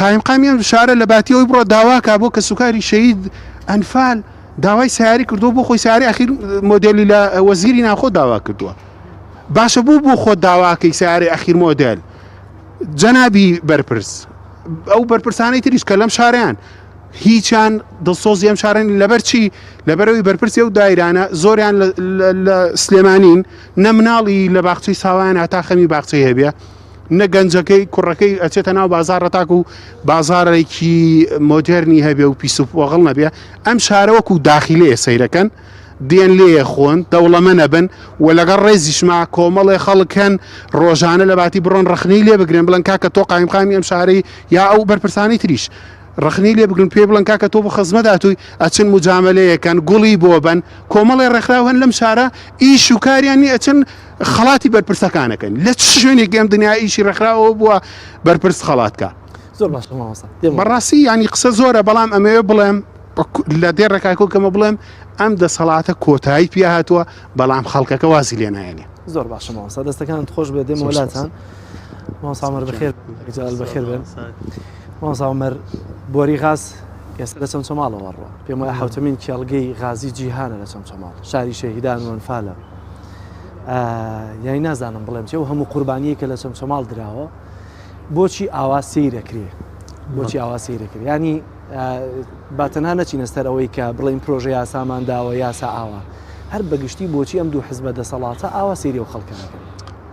قایمقامی ئەم شارە لە باتی ئەوی بڕۆ داواکە بۆ کەسوکاری شەهید ئەنفال داوای سیاری کردو بۆ خۆی سیاری ئەخیر مۆدێلی لە وەزیری ناوخۆ داوا کردووە باشە بوو بۆ خۆت داواکەی سیاری ئەخیر مۆدێل جەنابی بەرپرس ئەو بەرپرسانەی تریش کە لەم شارەیان هیچیان دڵسۆزی ئەم شارە نین لەبەر چی لەبەرەوەی بەرپرسی ئەو دایرانە زۆریان لە سلێمانین نە مناڵی لە باخچەی ساوایان هەتا خەمی باخچەی هەبێ نە گەنجەکەی کوڕەکەی ئەچێتە ناو بازاڕە تاکو بازارێکی مۆدێرنی هەبێ و پیس و پۆغڵ نەبێ ئەم شارە وەکو داخیلەیە سەیرەکەن دێن لێیە خۆن دەوڵەمە نەبن و لەگەڵ ڕێزیشما کۆمەڵێ خەڵک هەن ڕۆژانە لە باتی بڕۆن ڕخنەی لێ بگرن بڵێن کاکە تۆ قایمقامی ئەم شارەی یا ئەو بەرپرسانی تریش ڕەخنەی لێ بگرن پێی بڵێن کاکە تۆ بۆ خزمەت هاتووی ئەچن موجامەلەیەکەن گوڵی بۆ بەن کۆمەڵێ ڕێکخراو هەن لەم شارە ئیش و کاریان نیە ئەچن خەڵاتی بەرپرسەکانەکەن لە چ شوێنێکی ئەم دنیا ئیشی ڕێکخراوەوە بووە بەرپرس خەڵات کا زۆر باشە مامۆستا دێمەوە. بەڕاستی یانی قسە زۆرە بەڵام ئەمەوێ بڵێم لە دێڕێکا کۆکەمە بڵێم ئەم دەسەڵاتە کۆتایی پیا هاتووە بەڵام خەڵکەکە وازی لێ نایەنێ. زۆر باشە مامۆستا دەستەکانت خۆش بێت دێمەوە لاتان مامۆستا عومەر بەخێر جەلال بەخێر بێن. مامۆستا عومەر بۆری غاز ئێستا لە چەمچەماڵەوە ڕوە پێم وایە حوتەمین کێڵگەی غازی جیهانە لە چەمچەماڵ شاری شەهیدان و ئەنفالە یانی نازانم بڵێم چێ و هەموو قوربانیە کە لە چەمچەماڵ دراوە بۆچی ئاوا سەیرەکرێ بۆچی ئاوا سەیرەکرێ ینی با تەنها نەچینە سەر ئەوەی کە بڵین پرۆژە یاسامان داوە یاسا ئاوا هەر بەگشتی بۆچی ئەم دوو حزبە دەسەڵاتە ئاوا سەیری و خەڵکەکەن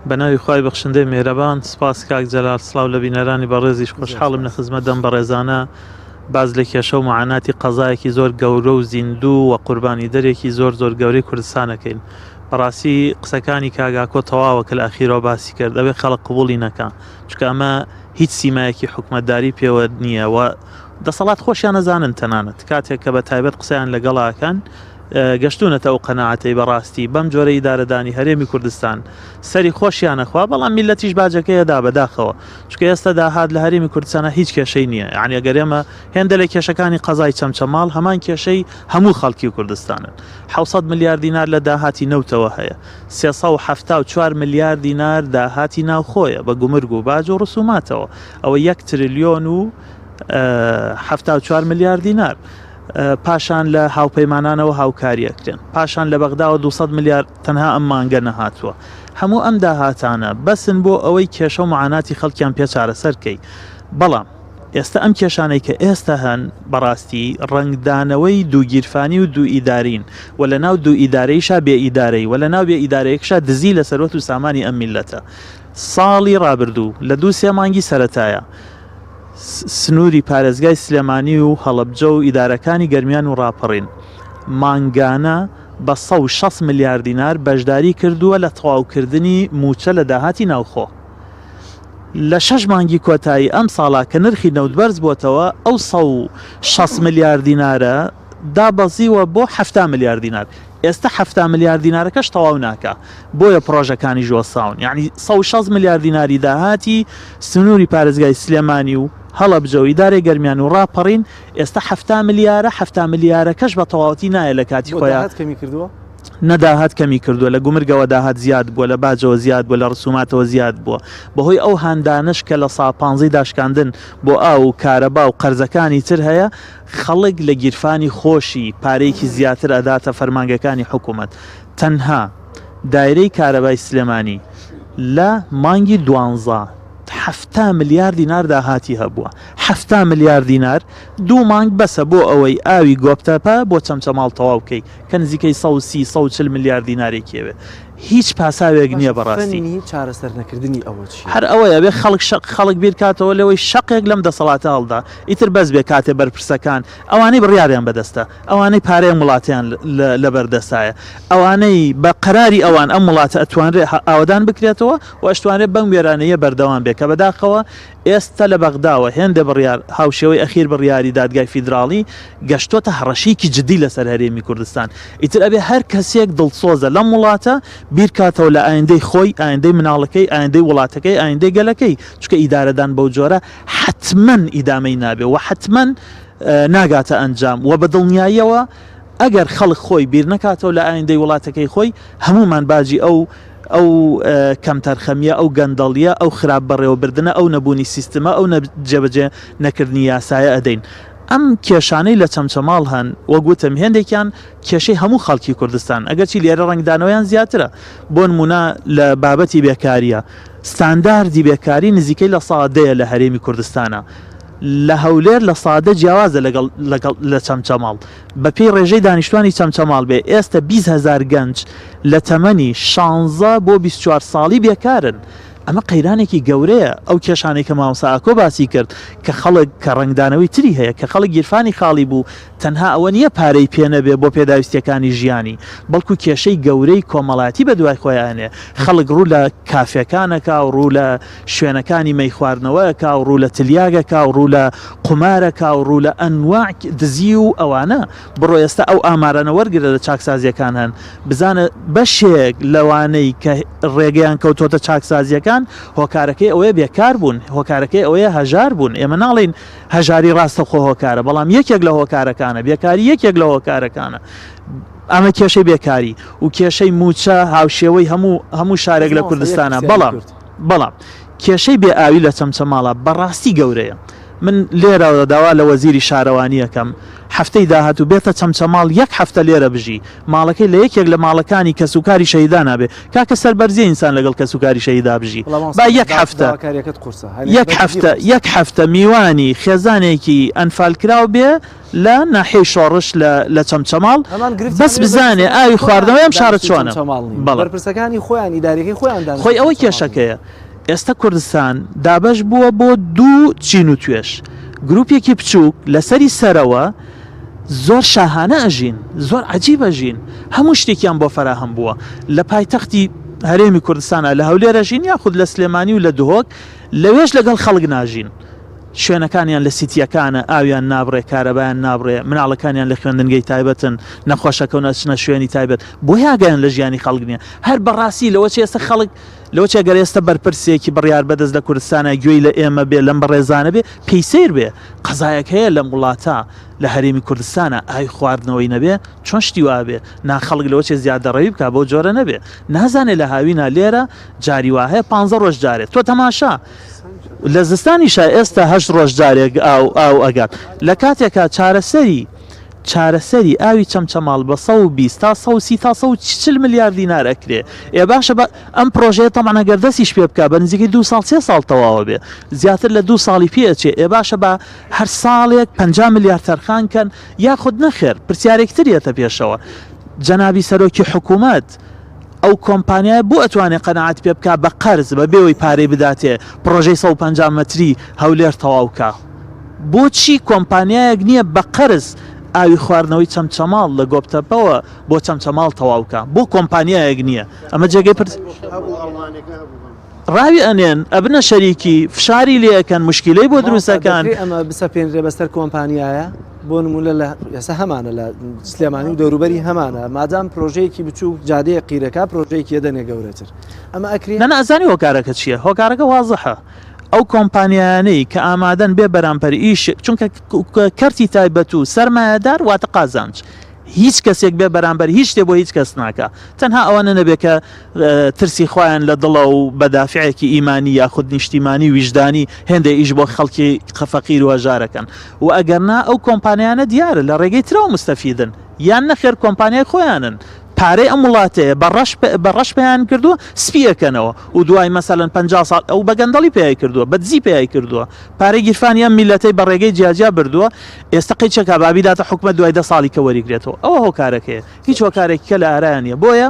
بەناوی خوای بەخشندەی میهرەبان سپاس کاک جەلال سڵاو لە بینەرانی بەڕێزیش خۆشحاڵم لە خزمەت دەم بەڕێزانە باس لە کێشە و معاناتی قەزایەکی زۆر گەورە و زیندوو و قوربانیدەرێکی زۆر زۆر گەورەی کوردستان ئەکەین بەڕاستی قسەکانی کاک ئاکۆ تەواوە کە لە ئەخیرەوە باسی کرد ئەبێ خەڵک قبوڵی نەکا چونکە ئەمە هیچ سیمایەکی حکومەتداری پێوە نییە و دەسەڵات خۆشیان ئەزانن تەنانەت کاتێک کە بە تایبەت قسەیان لەگەڵا ئەکەن گەشتوونەتە ئەو قەناعەتەی بەڕاستی بەم جۆرە ئیدارەدانی هەرێمی کوردستان سەری خۆشیان ئەخوا بەڵام میللەتیش باجەکەی ئەدا بەداخەوە چونکە ئێستا داهات لە هەرێمی کوردستانا هیچ کێشەی نییە یانی ئەگەر ئێمە هێندە لە کێشەکانی قەزای چەمچەماڵ هەمان کێشەی هەموو خەڵکی کوردستانن 700 ملیار دینار لە داهاتی نەوتەوە هەیە 374 ملیار دینار داهاتی ناوخۆیە بە گومرگ و باج و ڕسوماتەوە ئەوە یەک ترلیۆن و 74 ملیار دینار پاشان لە هاوپەیمانانەوە هاوکاری ئەکرێن، پاشان لە بەغداوە 200 ملیار تەنها ئەم مانگە نەهاتووە. هەموو ئەم داهاتانە بەسن بۆ ئەوەی کێشە و معاناتی خەڵکیان پێ چارەسەر کەی. بەڵام ئێستا ئەم کێشانەی کە ئێستا هەن بەڕاستی ڕەنگدانەوەی دوو گیرفانی و دوو ئیدارین و لە ناو دوو ئیدارەیشا بێ ئیدارەی و لە ناو بێ ئیدارەیەکشا دزی لە سەروەت و سامانی ئەم میللەتە. ساڵی ڕابردوو لە دوو سێ مانگی سەرەتایا سنووری پارێزگای سلێمانی و هەڵەبجە و ئیدارەکانی گەرمیان و ڕاپەڕین مانگانە بە 160 ملیار دینار بەشداری کردووە لە تەواوکردنی مووچە لە داهاتی ناوخۆ. لە شەش مانگی کۆتایی ئەمساڵا کە نرخی نەوت بەرز بۆتەوە ئەو 160 ملیار دینارە دابەزیوە بۆ 70 ملیار دینار. ئێستا 70 ملیار دینارەکەش تەواو ناکا بۆیە پڕۆژەکانیش وەستاون یانی 160 ملیار دیناری داهاتی سنووری پارێزگای سلێمانی و. هەڵەبجە و ئیدارەی گەرمیان و ڕاپەڕین ئێستا 70 ملیارە 70 ملیارەکەش بە تەواوەتی نایە لە کاتی بۆ خۆیا. داهات کەمی کردووە؟ نە داهات کەمی کردووە، لە گومرگەوە داهات زیاد بووە، لە باجەوە زیاد بووە، لە ڕسوماتەوە زیاد بووە. بەهۆی ئەو هاندانەش کە لە سا پانزەی داشکاندن بۆ ئاو و کارەبا و قەرزەکانی تر هەیە، خەڵک لە گیرفانی خۆشی پارەیەکی زیاتر ئەداتە فەرمانگەکانی حکومەت. تەنها دایرەی کارەبای سلێمانی لە مانگی دوانزە 70 ملیار دینار داهاتی هەبووە. 70 ملیار دینار دوو مانگ بەسە بۆ ئەوەی ئاوی گۆپتەپە بۆ چەمچەماڵ تەواو بکەی کە نزیکەی 130 140 ملیار دینارێکی ئەوێ. هیچ پاساوێک نییە باشە بەڕاستی. فەنی چارەسەر نەکردنی ئەوە چییە؟ هەر ئەوەیە بێ خەڵک شەق خەڵک بیر کاتەوە لەوەی شەقێک لەم دەسەڵاتە هەڵدا ئیتر بەس بێ کاتێ بەرپرسەکان ئەوانەی بڕیاریان بەدەستە ئەوانەی پارەی ئەم وڵاتەیان لە لەبەر دەستایە ئەوانەی بە قەراری ئەوان ئەم وڵاتە ئەتوانرێ ئاوەدان بکرێتەوە و ئەشتوانرێ بەم وێرانەییە بەردەوام بێ کە بەداخەوە ئێستا لە بەغداوە هێندێ بڕیار هاوشێوەی ئەخیر بڕیاری دادگای فیدراڵی گەشتۆتە هەڕەشەیەکی جدی لەسەر هەرێمی کوردستان. ئیتر ئەبێ هەر کەسێک دڵسۆزە لەم وڵاتە بیرکاتەوە لە ئایندەی خۆی، ئایندەی مناڵەکەی، ئایندەی وڵاتەکەی، ئایندەی گەلەکەی، چونکە ئیدارەدان بەو جۆرە حەتمەن ئیدامەی نابێ و حەتمەن ناگاتە ئەنجام و بە دڵنیاییەوە ئەگەر خەڵک خۆی بیرنەکاتەوە لە ئایندەی وڵاتەکەی خۆی هەموومان باجی ئەو ئەو کەمتەرخەمییە، ئەو گەندەڵییە، ئەو خراپ بەڕێوەبردنە، ئەو نەبوونی سیستمە، ئەو جێبەجێ نەکردنی یاسایە ئەدەین. ئەم کێشانەی لە چەمچەماڵ هەن، وەک وتم هێندێکیان کێشەی هەموو خەڵکی کوردستان، ئەگەرچی لێرە ڕەنگدانەوەیان زیاترە. بۆ نموونە لە بابەتی بێکارییە، ستانداردی بێکاری نزیکەی لە سا دەیە لە هەرێمی کوردستانا. لە هەولێر لە سا دە جیاوازە لەگەڵ لەگەڵ لە چەمچەماڵ. بە پێی ڕێژەی دانیشتوانی چەمچەماڵ بێ ئێستە 20 هەزار گەنج لە تەمەنی شانزە بۆ 24 ساڵی بێکارن. ئەمە قەیرانێکی گەورەیە، ئەو کێشانەی کە مامۆستا ئاکۆ باسی کرد کە خەڵک کە ڕەنگدانەوەی تری هەیە کە خەڵک گیرفانی خاڵی بوو تەنها ئەوە نییە پارەی پێ نەبێ بۆ پێداویستییەکانی ژیانی بەڵکو کێشەی گەورەی کۆمەڵایەتی بەدوای خۆیا ئەنێ خەڵک ڕوو لە کافێکان ئەکا و ڕوو لە شوێنەکانی مەی خواردنەوە ئەکا و ڕوو لە تلیاک ئەکا و ڕوو لە قومار ئەکا و ڕوو لە ئەنواع دزی و ئەوانە بڕۆ ئێستا ئەو ئامارانە وەرگرە لە چاکسازیەکان هەن بزانە بەشێک لەوانەی کە ڕێگەیان کەوتۆتە چاکسازیەکان هۆکارەکەی ئەوەیە بێکار بوون هۆکارەکەی ئەوەیە هەژار بوون ئێمە ناڵێین هەژاری ڕاستەوخۆ هۆکارە بەڵام یەکێک لە هۆکارەکانە بێکاری یەکێک لە هۆکارەکانە ئەمە کێشەی بێکاری و کێشەی مووچە هاوشێوەی هەموو هەموو شارێک لە کوردستانە بەڵام بەڵام کێشەی بێ ئاوی لە چەمچەماڵە بەڕاستی گەورەیە من لێرەوە داوا لە وەزیری شارەوانی ئەکەم هەفتەی داهاتوو بێتە چەمچەماڵ یەک هەفتە لێرە بژی ماڵەکەی لە یەکێک لە ماڵەکانی کەسوکاری شەهیدانا بێ کاکە سەربەرزیە ئینسان لەگەڵ کەسوکاری شەهیدا بژی با یەک هەفتە یەک هەفتە یەک هەفتە میوانی خێزانێکی ئەنفالکراو بێ لە ناحیەی شۆڕش لە لە چەمچەماڵ بەس بزانێ ئاوی خواردنەوەی ئەم شارە چۆنە بەڵێ بەرپرسەکانی خۆیان ئیدارەکەی خۆیان دانیشتووی خۆی ئەوە چەمچەماڵ نین. کێشەکەیە ئێستا کوردستان دابەش بووە بۆ دوو چین و توێژ، گروپێکی بچووک لەسەری سەرەوە زۆر شاهانە ئەژین، زۆر عەجیب ئەژین، هەموو شتێکیان بۆ فەراهەم بووە، لە پایتەختی هەرێمی کوردستانا لە هەولێر ئەژین یاخود لە سلێمانی و لە دهۆک، لەوێش لەگەڵ خەڵک ناژین، شوێنەکانیان لە سیتییەکانە، ئاویان نابڕێ، کارەبایان نابڕێ، مناڵەکانیان لە خوێندنگەی تایبەتن، نەخۆشەکەون ئەچنە شوێنی تایبەت، بۆیە ئاگایان لە ژیانی خەڵک نییە، هەر بەڕاستی لەوەچێ ئێستا خەڵک لەوەچێ گەر ئێستا بەرپرسێکی بڕیار بەدەست لە کوردستانا گوێی لە ئێمە بێ لەم بەڕێزانە بێ پێی سەیر بێ قەزایەک هەیە لەم وڵاتە لە هەرێمی کوردستانا ئاوی خواردنەوەی نەبێ چۆن شتی وا بێ نا خەڵک لەوەچێ زیادەڕەوی بکا بەو جۆرە نەبێ نازانێ لە هاوینا لێرە جاری وا هەیە پانزە ڕۆژ جارێ تۆ تەماشا لە زستانیشا ئێستا هەشت ڕۆژ جارێک ئاو ئاو ئەگات لە کاتێکا چارەسەری چارەسەری ئاوی چەمچەماڵ بە 120 تا 130 تا 140 ملیار دینار ئەکرێ. ئێ باشە بە ئەم پرۆژەیە تەبعەن ئەگەر دەستیش پێ بکا بە نزیکەی دوو ساڵ سێ ساڵ تەواوە بێ زیاتر لە دوو ساڵی پێ ئەچێ ئێ باشە با هەر ساڵێک 50 ملیار تەرخان کەن یاخود نەخێر پرسیارێک تر یەتە پێشەوە جەنابی سەرۆکی حکوومەت ئەو کۆمپانیایە بۆ ئەتوانێ قەناعەت پێ بکا بە قەرز بە بێ وەی پارەی بداتێ پڕۆژەی 150 مەتری هەولێر تەواو کا؟ بۆچی کۆمپانیایەک نییە بە قەرز ئاوی خواردنەوەی چەمچەماڵ لە گۆپتەپەوە بۆ چەمچەماڵ تەواو کا؟ بۆ کۆمپانیایەک نییە؟ ئەمە جێگەی پرس ڕاوی ئەنێن ئەبنە شەریکی فشاری لێ ئەکەن مشکیلەی بۆ دروست مامۆستا ئەکەن. دەکرێ ئەمە بسەپێنرێ بەسەر کۆمپانیایە؟ بۆ نمونە لە ئێستا هەمانە لە سلێمانی و دەوروبەری هەمانە مادام پرۆژەیەکی بچووک جادەیە قیرەکە پرۆژەیەکی ئەدەنێ گەورەتر ئەمە ئەکرێ؟ نا نا ئەزانی هۆکارەکە چییە؟ هۆکارەکە وازحە. ئەو کۆمپانیایانەی کە ئامادەن بێ بەرامبەر ئیش چونکە کەرتی تایبەت و سەرمایەدار واتە قازانج هیچ کەسێک بێ بەرامبەر هیچ شتێ بۆ هیچ کەس ناکا تەنها ئەوانە نەبێ کە ترسی خوایان لە دڵە و بە دافعێکی ئیمانی یاخود نیشتیمانی ویژدانی هێندێ ئیش بۆ خەڵکی فەقیر و هەژارەکەن و ئەگەر نا ئەو کۆمپانیانە دیارە لە ڕێگەی ترەوە مستەفیدن یان نەخێر کۆمپانیای خۆیانن پارەی ئەم وڵاتەیە بە ڕەش بە ڕەش پێیان کردووە سپی ئەکەنەوە و دوای مەسەلەن 50 ساڵ ئەو بە گەندەڵی پێی کردووە بە دزی پێی کردووە پارەی گیرفانی ئەم میلەتەی بە ڕێگەی جیاجیا بردووە ئێستا قەیچەکا با بیداتە حکومەت دوای دە ساڵی کە وەریگرێتەوە ئەوە هۆکارەکەیە هیچ هۆکارێکی کە لە ئارایان نیە بۆیە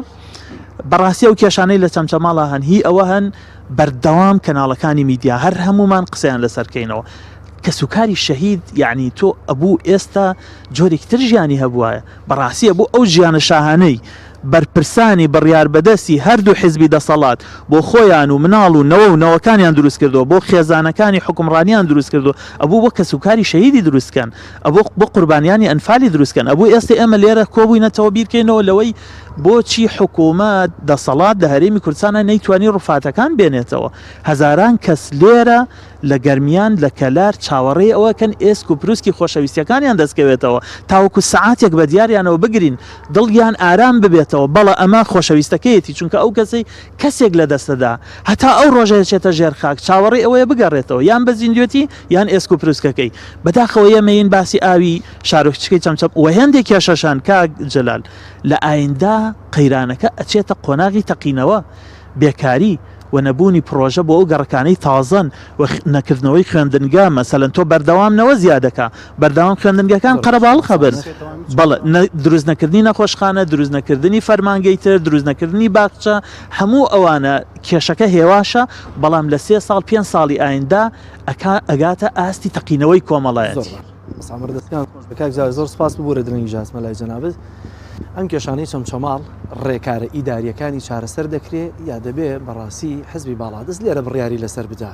بەڕاستی ئەو کێشانەی لە چەمچەماڵا هەن هی ئەوە هەن بەردەوام کەناڵەکانی میدیا هەر هەمومان قسەیان لەسەر کەینەوە کەسوکاری شەهید یعنی تۆ ئەبوو ئێستا جۆرێکی تر ژیانی هەبوایە بەڕاستی ئەبوو ئەو ژیانە شاهانەی بەرپرسانی بڕیاربەدەستی هەردوو حیزبی دەسەڵات بۆ خۆیان و مناڵ و نەوە و نەوەکانیان دروست کردووە، بۆ خێزانەکانی حوکمڕانیان دروست کردووە، ئەبوو بۆ کەسوکاری شەهیدی دروست کەن، ئەبوو بۆ قوربانیانی ئەنفالی دروست کەن، ئەبوو ئێستە ئێمە لێرە کۆبووینەتەوە بیرکەینەوە لەوەی بۆچی حکوومەت، دەسەڵات لە هەرێمی کوردستانا نەیتوانی ڕوفاتەکان بێنێتەوە، هەزاران کەس لێرە لە گەرمیان، لە کەلار چاوەڕێی ئەوەکەن ئێسک و پروسکی خۆشەویستیەکانیان دەستکەوێتەوە تاوەکو سەعاتێک بە دیاریانەوە بگرین دڵیان ئارام ببێتەوە بەڵێ ئەمە خۆشەویستەکەیەتی چونکە ئەو کەسەی کەسێک لە دەستەدا هەتا ئەو ڕۆژە دەچێتە ژێر خاک چاوەڕێی ئەوەیە بگەڕێتەوە یان بە زیندوێتی یان ئێسک و پروسکەکەی بەداخەوە ئێمەین باسی ئاوی شارۆچکەی چەمچەم و هێندێک کێشەش هەن کاک جەلال لە ئایندە قەیرانەکە ئەچێتە قۆناغی تەقینەوە بێکاری و نەبوونی پڕۆژە بۆ ئەو گەڕەکانەی تازەن و نەکردنەوەی خوێندنگا مەسەلەن تۆ بەردەوام نەوە زیادەکا بەردەوام خوێندنگەکان قەرەباڵخ ئەبن بەڵێ دروست نەکردنی نەخۆشخانە دروست نەکردنی فەرمانگەی تر دروست نەکردنی باخچە هەموو ئەوانە کێشەکە هێواشە بەڵام لە سێ ساڵ پێنج ساڵی ئایندە ئەکا ئەگاتە ئاستی تەقینەوەی کۆمەڵایەتی. سامر دەستکان خۆش بێ کاک جاوید زۆر سپاس ببورە درەنگی ژاسمە لای جەنابت ئەم کێشانەی چەمچەماڵ ڕێکارە ئیداریەکانی چارەسەر دەکرێ یا دەبێ بەڕاستی حزبی باڵادەست لێرە بڕیاری لەسەر بدا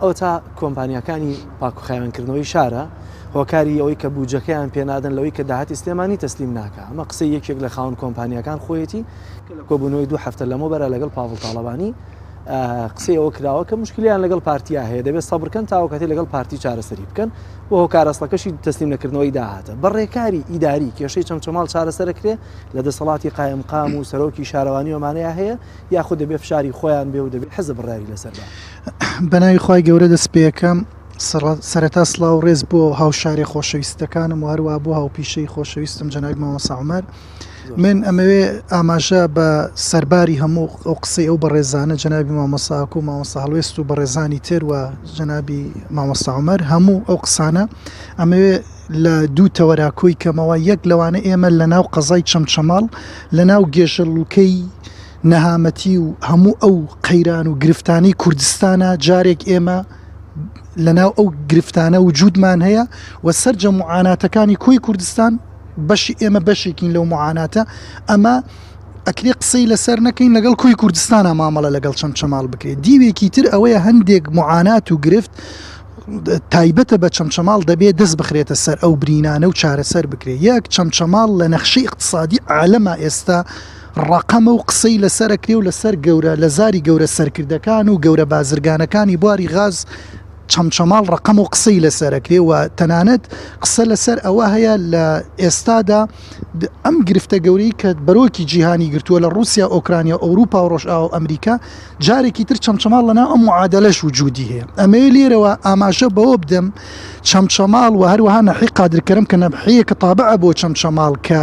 ئەوە تا کۆمپانیاکانی پاکوخاوێنکردنەوەی شارە هۆکاری ئەوەی کە بودجەکەیان پێنادەن لەوەی کە داهاتی سلێمانی تەسلیم ناکە ئەمە قسەی یەکێک لە خاوەن کۆمپانیاکان خۆیەتی کە لە کۆبوونەوەی دوو هەفتە لەمەوبەرە لەگەڵ پاڤڵ تاڵەبانی قسەی ئەوە کراوە کە مشکلیان لەگەڵ پارتیا هەیە دەبێت سەبرکەن تاوەکاتی لەگەڵ پارتی چارەسەری بکەن و هۆکارە ئەسڵەکەشی تەسلیم نەکردنەوەی داهاتە بە ڕێکاری ئیداری کێشەی چەمچەماڵ چارەسەرەکرێ لە دەسەڵاتی قایمقام و سەرۆکی شارەوانی ئەمانەیە هەیە یاخود دەبێ فشاری خۆیان بێ و دەبێ حزب بڕیاری لەسەر با. بەناوی خوای گەورە دەست پێکەم سەرەتا سڵاو و ڕێز بۆ هاوشارێ خۆشەویستەکانم و هەروە بۆ هاوپیشەی خۆشەویستم جەنابی مامۆستا عومەر من ئەمەوێ ئاماژە بە سەرباری هەموو ئەو قسەی ئەو بەڕێزانە جەنابی مامۆستا ئاکۆ و مامۆستا هەڵوێست و بەڕێزانی تر و جەنابی مامۆستا عومەر هەموو ئەو قسانە ئەمەوێ لە دوو تەوەرا کۆی کەمەوە یەک لەوانە ئێمە لە ناو قەزای چەمچەماڵ لە ناو گێژەڵوکەی نەهامەتی و هەموو ئەو قەیران و گرفتانەی کوردستانە جارێک ئێمە لە ناو ئەو گرفتانە وجودمان هەیە و سەرجەم معاناتەکانی کۆی کوردستان بەشی ئێمە بەشێکین لەو معاناتە ئەمە ئەکرێ قسەی لەسەر نەکەین لەگەڵ کۆی کوردستانە مامەڵە لەگەڵ چەمچەماڵ بکرێت دیوێکی تر ئەوەیە هەندێک معانات و گرفت تایبەتە بە چەمچەماڵ دەبێت دەست بخرێتە سەر ئەو برینانە و چارەسەر بکرێت یەک چەمچەماڵ لە نەخشەی اقتصادی عالەما ئێستا ڕەقەمە و قسەی لەسەر ئەکرێ و لەسەر گەورە لە زاری گەورە سەرکردەکان و گەورە بازرگانەکانی بواری غاز چەمچەماڵ ڕەقەم و قسەی لەسەر ئەکرێ و تەنانەت قسە لەسەر ئەوە هەیە لە ئێستادا ئەم گرفتە گەورەی کە بەرۆکی جیهانی گرتووە لە ڕووسیا ئۆکرانیا و ئەوروپا و ڕۆژئاوا و ئەمریکا جارێکی تر چەمچەماڵ لەناو ئەم معادلەش وجودی هەیە ئەمەوێ لێرەوە ئاماژە بەوە بدەم چەمچەماڵ و هەروەها نەحی قادر کەرەم کە نەحیەکە تابعە بۆ چەمچەماڵ کە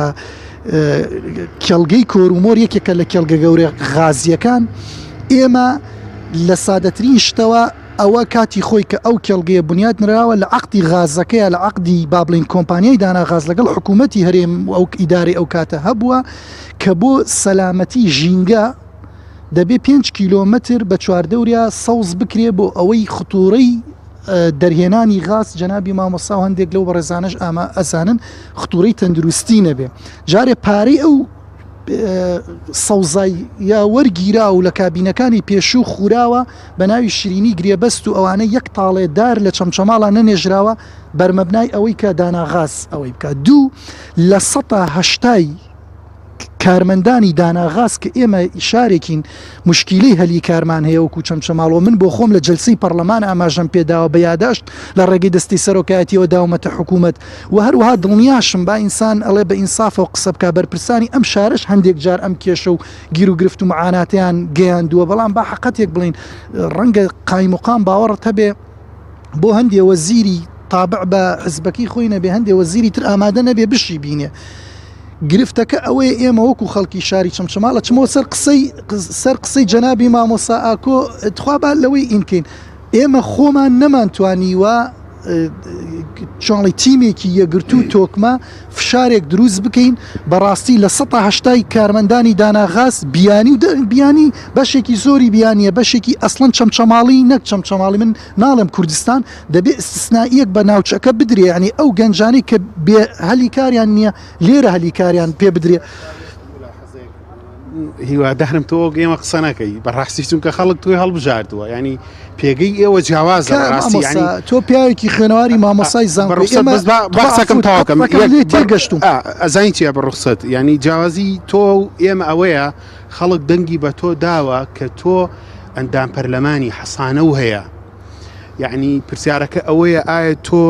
کێڵگەی کۆرومۆر یەکێکە لە کێڵگە گەورە غازیەکان ئێمە لە سادەترین شتەوە ئەوە کاتی خۆی کە ئەو کێڵگەیە بنیات نراوە لە عەقدی غازەکەیە لە عەقدی با بڵێین کۆمپانیای دانا غاز لەگەڵ حکوومەتی هەرێم و ئەو ئیدارەی ئەو کاتە هەبووە کە بۆ سەلامەتی ژینگە دەبێ 5 کیلۆمەتر بە چواردەوریا سەوز بکرێ بۆ ئەوەی خطوڕەی دەرهێنانی غاز جەنابی مامۆستا و هەندێک لەو بەڕێزانەش ئامە ئەزانن خطوڕەی تەندروستی نەبێ جارێ پارەی ئەو سەوزای یا وەرگیرا و لە کابینەکانی پێشوو خوراوە بە ناوی شیرینی گرێبەست و ئەوانە یەک تاڵێ دار لە چەمچەماڵا نەنێژراوە بەرمەبنای ئەوەی کە داناغاز ئەوەی بکات دوو لە سەتا هەشتای. کارمەندانی داناغاز کە ئێمە شارێکین موشکیلەی هەلی کارمان هەیە وەکو چەمچەماڵ و من بۆ خۆم لە جەلسەی پەڕلەمان ئاماژەم پێداوە بە یاداشت لە ڕێگەی دەستەی سەرۆکایەتیەوە داومەتە حکومەت و هەروەها دڵنیاشم با ئینسان ئەڵێ بە ئینسافەوە قسە بکا بەرپرسانی ئەم شارەش هەندێک جار ئەم کێشە و گیروگرفت و معاناتیان گەیاندووە بەڵام با حەقەتێک بڵێین ڕەنگە قایمقام باوەڕت هەبێ بۆ هەندێ وەزیری تابع بە حزبەکەی خۆی نەبێ هەندێ وەزیری تر ئامادە نەبێ بشی بینێ گرفتەکە ئەوەیە ئێمە وەکو خەڵکی شاری چەمچەماڵە چمەوە سەر قسەی سەر قسەی جەنابی مامۆسا ئاکۆ تخوا با لەوەی ئینکەین ئێمە خۆمان نەمانتوانیوە چۆنڵی تیمێکی یەکگرتوو تۆکمە فشارێک دروست بکەین بەڕاستی لە سەتا هەشتای کارمەندانی داناغاز بیانی و بیانی بەشێکی زۆری بیانیە بەشێکی ئەسڵەن چەمچەماڵی نەک چەمچەماڵی من ناڵێم کوردستان دەبێ ئیستسنائیەک بە ناوچەکە بدرێ یعنی ئەو گەنجانەی کە بێ هەلی کاریان نییە لێرە هەلی کاریان پێ بدرێ. هیوادارم تۆ وەک ئێمە قسە نەکەی بەڕاستی چونکە خەڵک تۆی هەڵبژاردووە ینی پێگەی ئێوە جیاوازە ڕاستی ینی تۆ پیاوێکی خوێنەواری مامۆسای زانکۆ باسەکەم تاوکەم تێگەشتم ئەزانی چیە بە ڕوخسەت ینی جیاوازی تۆ و ئێمە ئەوەیە خەڵک دەنگی بە تۆ داوە کە تۆ ئەندام پەرلەمانی حەسانە و هەیە یعنی پرسیارەکە ئەوەیە ئایا تۆ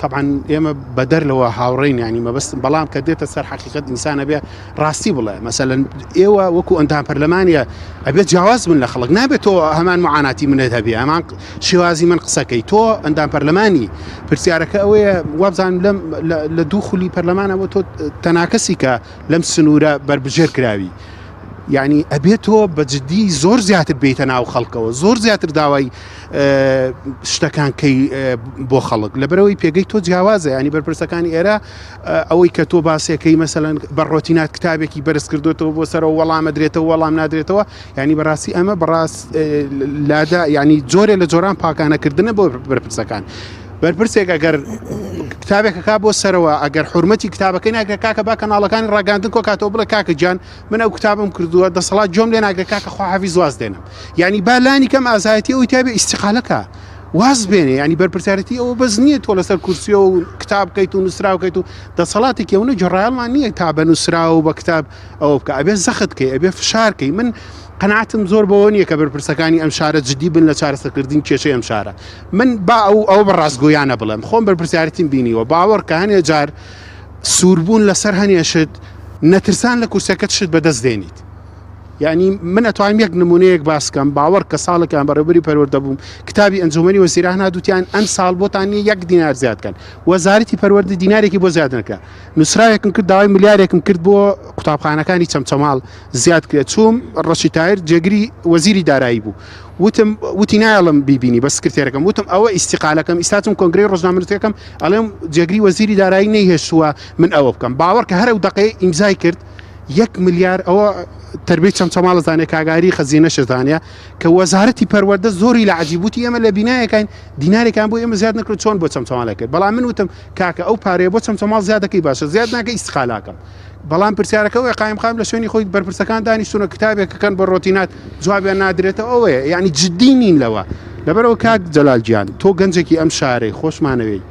تەبعەن ئێمە بەدەر لەوە هاوڕێین ینی مەبەستم بەڵام کە دێتە سەر حقیقت ئینسانە بێ ڕاستی بڵێ مەسەلەن ئێوە وەکو ئەندام پەرلەمانە ئەبێت جیاواز بن لە خەڵک نابێت تۆ هەمان معاناتی منت هەبێ هەمان شێوازی من قسەکەی تۆ ئەندام پەرلەمانی پرسیارەکە ئەوەیە وابزانم لەم لە دوو خولی پەرلەمانە بۆ تۆ تەناکەسی کە لەم سنوورە بەربژێر کراوی یعنی ئەبێت تۆ بە جدی زۆر زیاتر بیتە ناو خەڵکەوە زۆر زیاتر داوای شتەکان کەی بۆ خەڵک لەبەرەوەی پێگەی تۆ جیاوازە ینی بەرپرسەکانی ئێرە ئەوەی کە تۆ باسێکەی مەسەەن بە ڕۆتینات کتابێکی بەرز کردوێتەوە بۆ سەرەوە وەڵامە درێتەوە وەڵام نادرێتەوە ینی بەڕاستی ئەمە بەڕاست لادا ینی جۆرێ لە جۆران پاکانەکردنە بۆ بەرپرسەکان. بەرپرسێک ئەگەر کتابێکەکە بۆ سەرەوە ئەگەر حرمەتی کتابەکەی ناگرێت کاکە با کەناڵەکانی ڕاگەاندن کۆکاتەوە بڵێ کاکە گیان من ئەو کتابم کردووە دەسەڵات جۆم لێ ناگرێت کاکە خواحافیز واز دێنم یعنی با لانی کەم ئازایەتی ئەوی تابێ ئیسیقالەکە واز بێنێ ینی بەرپرسیارەتی ئەوە بەس نییە تۆ لەسەر کورسیە و کتاب بکەیت و نووسراو بکەیت و دەسەڵاتێکی ئەوە جڕایەڵمان نییە تا بە نووسراوە و بە کتاب ئەوە بکە ئەبێ زەخت کەی ئەبێ فشار کەی من قەناعەتم زۆر بەوە نییە کە بەرپرسەکانی ئەم شارە جدی بن لە چارەسەرکردنی کێشەی ئەم شارە من با ئەو ئەو بە ڕاستگۆیانە بڵێم خۆم بەرپرسیارەتیم بینیوە باوەڕ کە هەنێ جار سووربوون لەسەر هەنێ شت نەترسان لە کورسەکەت شت بەدەست دێنیت یعنی من ئەتوانم یەک نمونەیەک باسکەم باوەڕ کە ساڵێکیان بەڕێوبەری پەروەردە بووم کتابی ئەنجومەنی وەزیران هاتووتیان ئەم ساڵ بۆتان نییە یەک دینار زیاد کەن وەزارەتی پەروەردە دینارێکی بۆ زیاد نەکرا نووسراوێکم کرد داوای ملیارێکم کرد بۆ قوتابخانەکانی چەمچەماڵ زیاد کرێت چووم ڕەشی تایر جێگری وەزیری دارایی بوو وتم وتی نایەڵم بیبینی بە سکرتێرەکەم وتم ئەوە ئیسیقالەکەم ئیساتم کۆنگرەی ڕۆژنامەنووسەکەم ئەڵێم جێگری وەزیری دارایی نەیهێشتووە من ئەوە بکەم باوەڕ کە هەر ئەو دەقەیە ئیمزای کرد یەک ملیار ئەوە تربیەی چەمچەماڵ زانێ کاگاری خەزینە شزانە کە وەزارەتی پەروەردە زۆری لە عجیبوتی ئێمە لە بینایەکان دینارێکان بۆ ئێمە زیاد نەکرد چۆن بۆ چەمچەماڵە کرد بەڵام من وتم کاکە ئەو پارەیە بۆ چەمچەماڵ زیادەکەی باشە زیاد ناکە ئیسقالاکەم بەڵام پرسیارەکە ئەوەیە قایمقام لە شوێنی خۆی بەرپرسەکان دانیشتونە کتابێکەکەن بە ڕۆتینات جوابیان نادرێتەوە ئەوەیە یعنی جدی نین لەوە لەبەرەوە کاک جەلال گیان تۆ گەنجێکی ئەم شارەی خۆشمانەوەی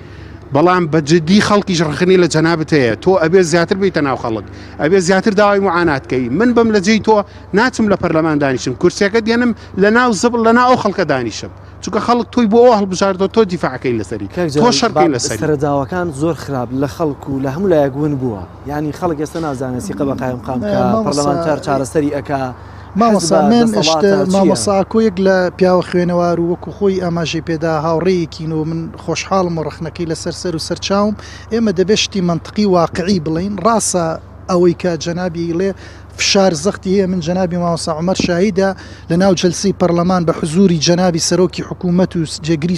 بەڵام بە جدی خەڵکیش ڕخنی لە جەنابت هەیە تۆ ئەبێ زیاتر بیتە ناو خەڵک ئەبێ زیاتر داوای معانات کەی من بم لە جێی تۆ ناچم لە پەرلەمان دانیشم کورسیەکە دێنم لە ناو زبڵ لە ناو ئەو خەڵکە دانیشم چونکە خەڵک تۆی بۆ ئەوە هەڵبژاردەوە تۆ دیفاعەکەی لەسەری تۆ شەڕکەی لەسەری. سەرەداوەکان زۆر خراپ لە خەڵک و لە هەموو لایەک ون بووە یانی خەڵک ئێستا نازانێت سیقە بە قایمقام کە پەرلەمانتار چارەسەری ئەکا مامۆستا من مامۆستا ئاکۆ یەک لە پیاوە خوێنەوار و وەکو خۆی ئاماژەی پێدا هاوڕێیەکین و من خۆشحاڵم و ڕەخنەکەی لەسەر سەر و سەر چاوم ئێمە دەبێت شتی مەنتقی واقعی بڵێین ڕاستە ئەوەی کە جەنابی ئەیڵێ فشار زەختی هەیە من جەنابی مامۆستا عومەر شاهیدە لە ناو جەلسەی پەرلەمان بە حزوری جەنابی سەرۆکی حکوومەت و جێگری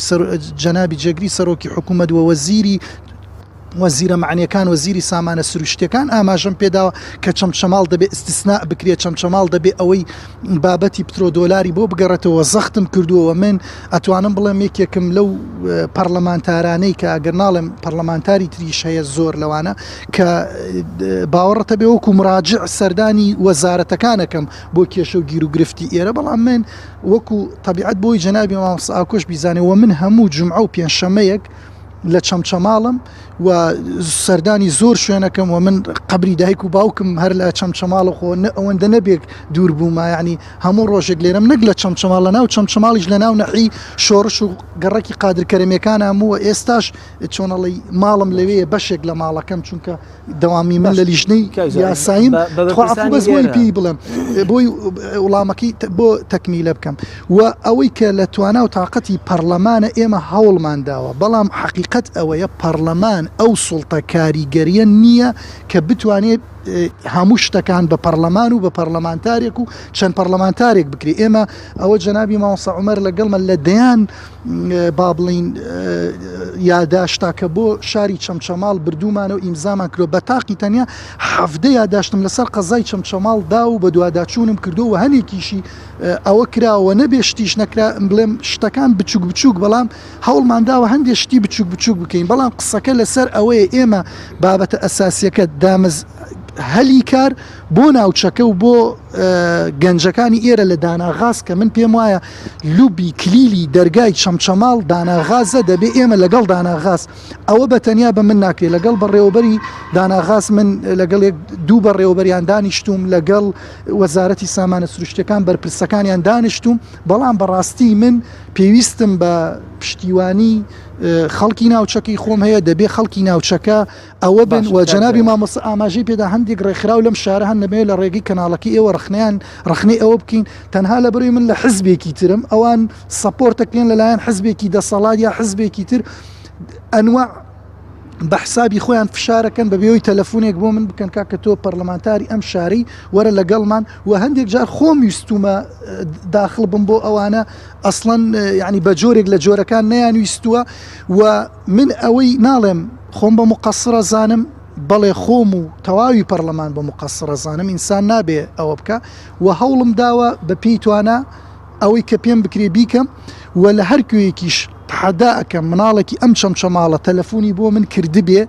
جەنابی جێگری سەرۆکی حکوومەت و وەزیری وەزیرە مەعنیەکان وەزیری سامانە سروشتیەکان ئاماژەم پێداوە کە چەمچەماڵ دەبێ ئیستیسنا بکرێت چەمچەماڵ دەبێ ئەوەی بابەتی پترۆدۆلاری بۆ بگەڕێتەوە زەختم کردووە من ئەتوانم بڵێم یەکێکم لەو پەرلەمانتارانەی کە ئەگەر ناڵێم پەرلەمانتاری تریش هەیە زۆر لەوانە کە باوەڕتە بێ وەکو مراجع سەردانی وەزارەتەکانەکەم بۆ کێشە و گیروگرفتی ئێرە بەڵام من وەکو تەبیعەت بۆی جەنابی مامۆستا ئاکۆش بیزانێ و من هەموو جومعە و پێنجشەمەیەک. لە چەمچەماڵم و سەردانی زۆر شوێنەکەم و من قەبری دایک و باوکم هەر لە چەمچەماڵ خۆ نە ئەوەندە نەبێک دوور بوومە یعنی هەموو ڕۆژێک لێرەم نەک لە چەمچەماڵ لە ناو چەمچەماڵیش لە ناو نەحی شۆڕش و گەڕەکی قادر کەرەمیەکان هەموو ئێستاش چۆنەڵی ماڵم لەوەیە بەشێک لە ماڵەکەم چونکە دەوامی من لە لیژنەی یاساییم تخوا عەفو بەس بۆی پێی بڵێم بۆی وڵامەکەی بۆ تەکمیلە بکەم و ئەوەی کە لە توانا و تااقەتی پەرلەمانە ئێمە هەوڵمان داوە بەڵام حەقیقەت ئەوەیە پەرلەمان ئەو سوڵتە کاریگەریە نییە کە بتوانێت هەموو شتەکان بە پەرلەمان و بە پەرلەمانتارێک و چەند پەرلەمانتارێک بکرێ ئێمە ئەوە جەنابی مامۆستا عومەر لەگەڵمە لە دەیان با بڵین یاداشتا کە بۆ شاری چەمچەماڵ بردوومانە و ئیمزامان کردوە بە تاقی تەنیا حەڤدە یاداشتم لەسەر قەزای چەمچەماڵ دا و بەدواداچوونم کردووە و هەنێکیشی ئەوە کراوە نەبێ شتیش نەکرا بڵێم شتەکان بچوک بچوک بەڵام هەوڵمان داوە هەندێک شتی بچوک بچوک بکەین بەڵام قسەکە لەسەر ئەوەیە ئێمە بابەتە ئەساسیەکە دامەز هەلی کار بۆ ناوچەکە و بۆ گەنجەکانی ئێرە لە داناغاز کە من پێم وایە لوبی کلیلی دەرگای چەمچەماڵ داناغازە دەبێ ئێمە لەگەڵ داناغاز ئەوە بە تەنیا بە من ناکرێت لەگەڵ بەڕێوەبەری داناغاز من لەگەڵ یەک دوو بەڕێوەبەریان دانیشتوم لەگەڵ وەزارەتی سامانە سروشتەکان بەرپرسەکانیان دانیشتوم بەڵام بەڕاستی من پێویستم بە پشتیوانی خەڵکی ناوچەکەی خۆم هەیە دەبێ خەڵکی ناوچەکە ئەوە بن و جەنابی مامۆستا ئاماژەی پێدا هەندێک ڕێکخراو لەم شارە هەن دەمەوێت لە ڕێگەی کەناڵەکەی ئێوە ڕەخنەیان ڕەخنەی ئەوە بکەین تەنها لە بەروی من لە حزبێکی ترم ئەوان سەپۆرتەکرێن لەلایەن حزبێکی دەسەڵات یا حزبێکی تر ئەنوا بە حسابی خۆیان فشارەکەن بە بێەوەی تەلەفۆنێک بۆ من بکەن کاکە تۆ پەرلەمانتاری ئەم شاری وەرە لەگەڵمان و هەندێک جار خۆم ویستومە داخل بم بۆ ئەوانە ئەسڵەن یعنی بە جۆرێک لە جۆرەکان نەیان ویستووە و من ئەوەی ناڵێم خۆم بە موقەسڕە زانم، بەڵێ خۆم و تەواوی پەڕلەمان بە موقەسڕە زانم، ئینسان نابێ ئەوە بکا و هەوڵم داوە بە پێی توانا ئەوەی کە پێم بکرێ بیکەم و لە هەر کوێیەکیش تەحەدا ئەکەم مناڵێکی ئەم چەمچەماڵە تەلەفونی بۆ من کردبێ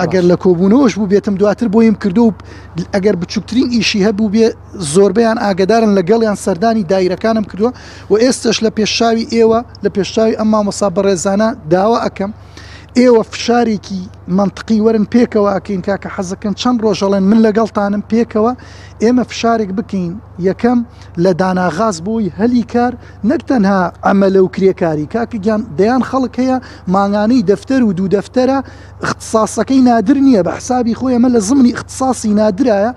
ئەگەر لە کۆبوونەوەش بووبێتم دواتر بۆیم کردو و ئەگەر بچووکترین ئیشی هەبوو بێ زۆربەیان ئاگدارن لەگەڵیان سەردانی دایرەکانم کردووە و ئێستش لە پێشچاوی ئێوە لە پێشچاوی ئەم مامۆسا بەڕێزانە داوا ئەکەم ئێوە فشارێکی مەنتقی وەرن پێکەوە ئەکەین کاکە حەزەکەن چەند ڕۆژەڵێن من لەگەڵتانم پێکەوە ئێمە فشارێک بکەین یەکەم لە داناغاز بۆی هەلی کار نەک تەنها ئەمەلە و کرێکاری کاکە گیان دەیان خەڵک هەیە مانگانەی دەفتەر و دوو دەفتەرە اختصاصەکەی نادر نییە بە حسابی خۆی ئەمە لە زمنی اختصاصی نادرایە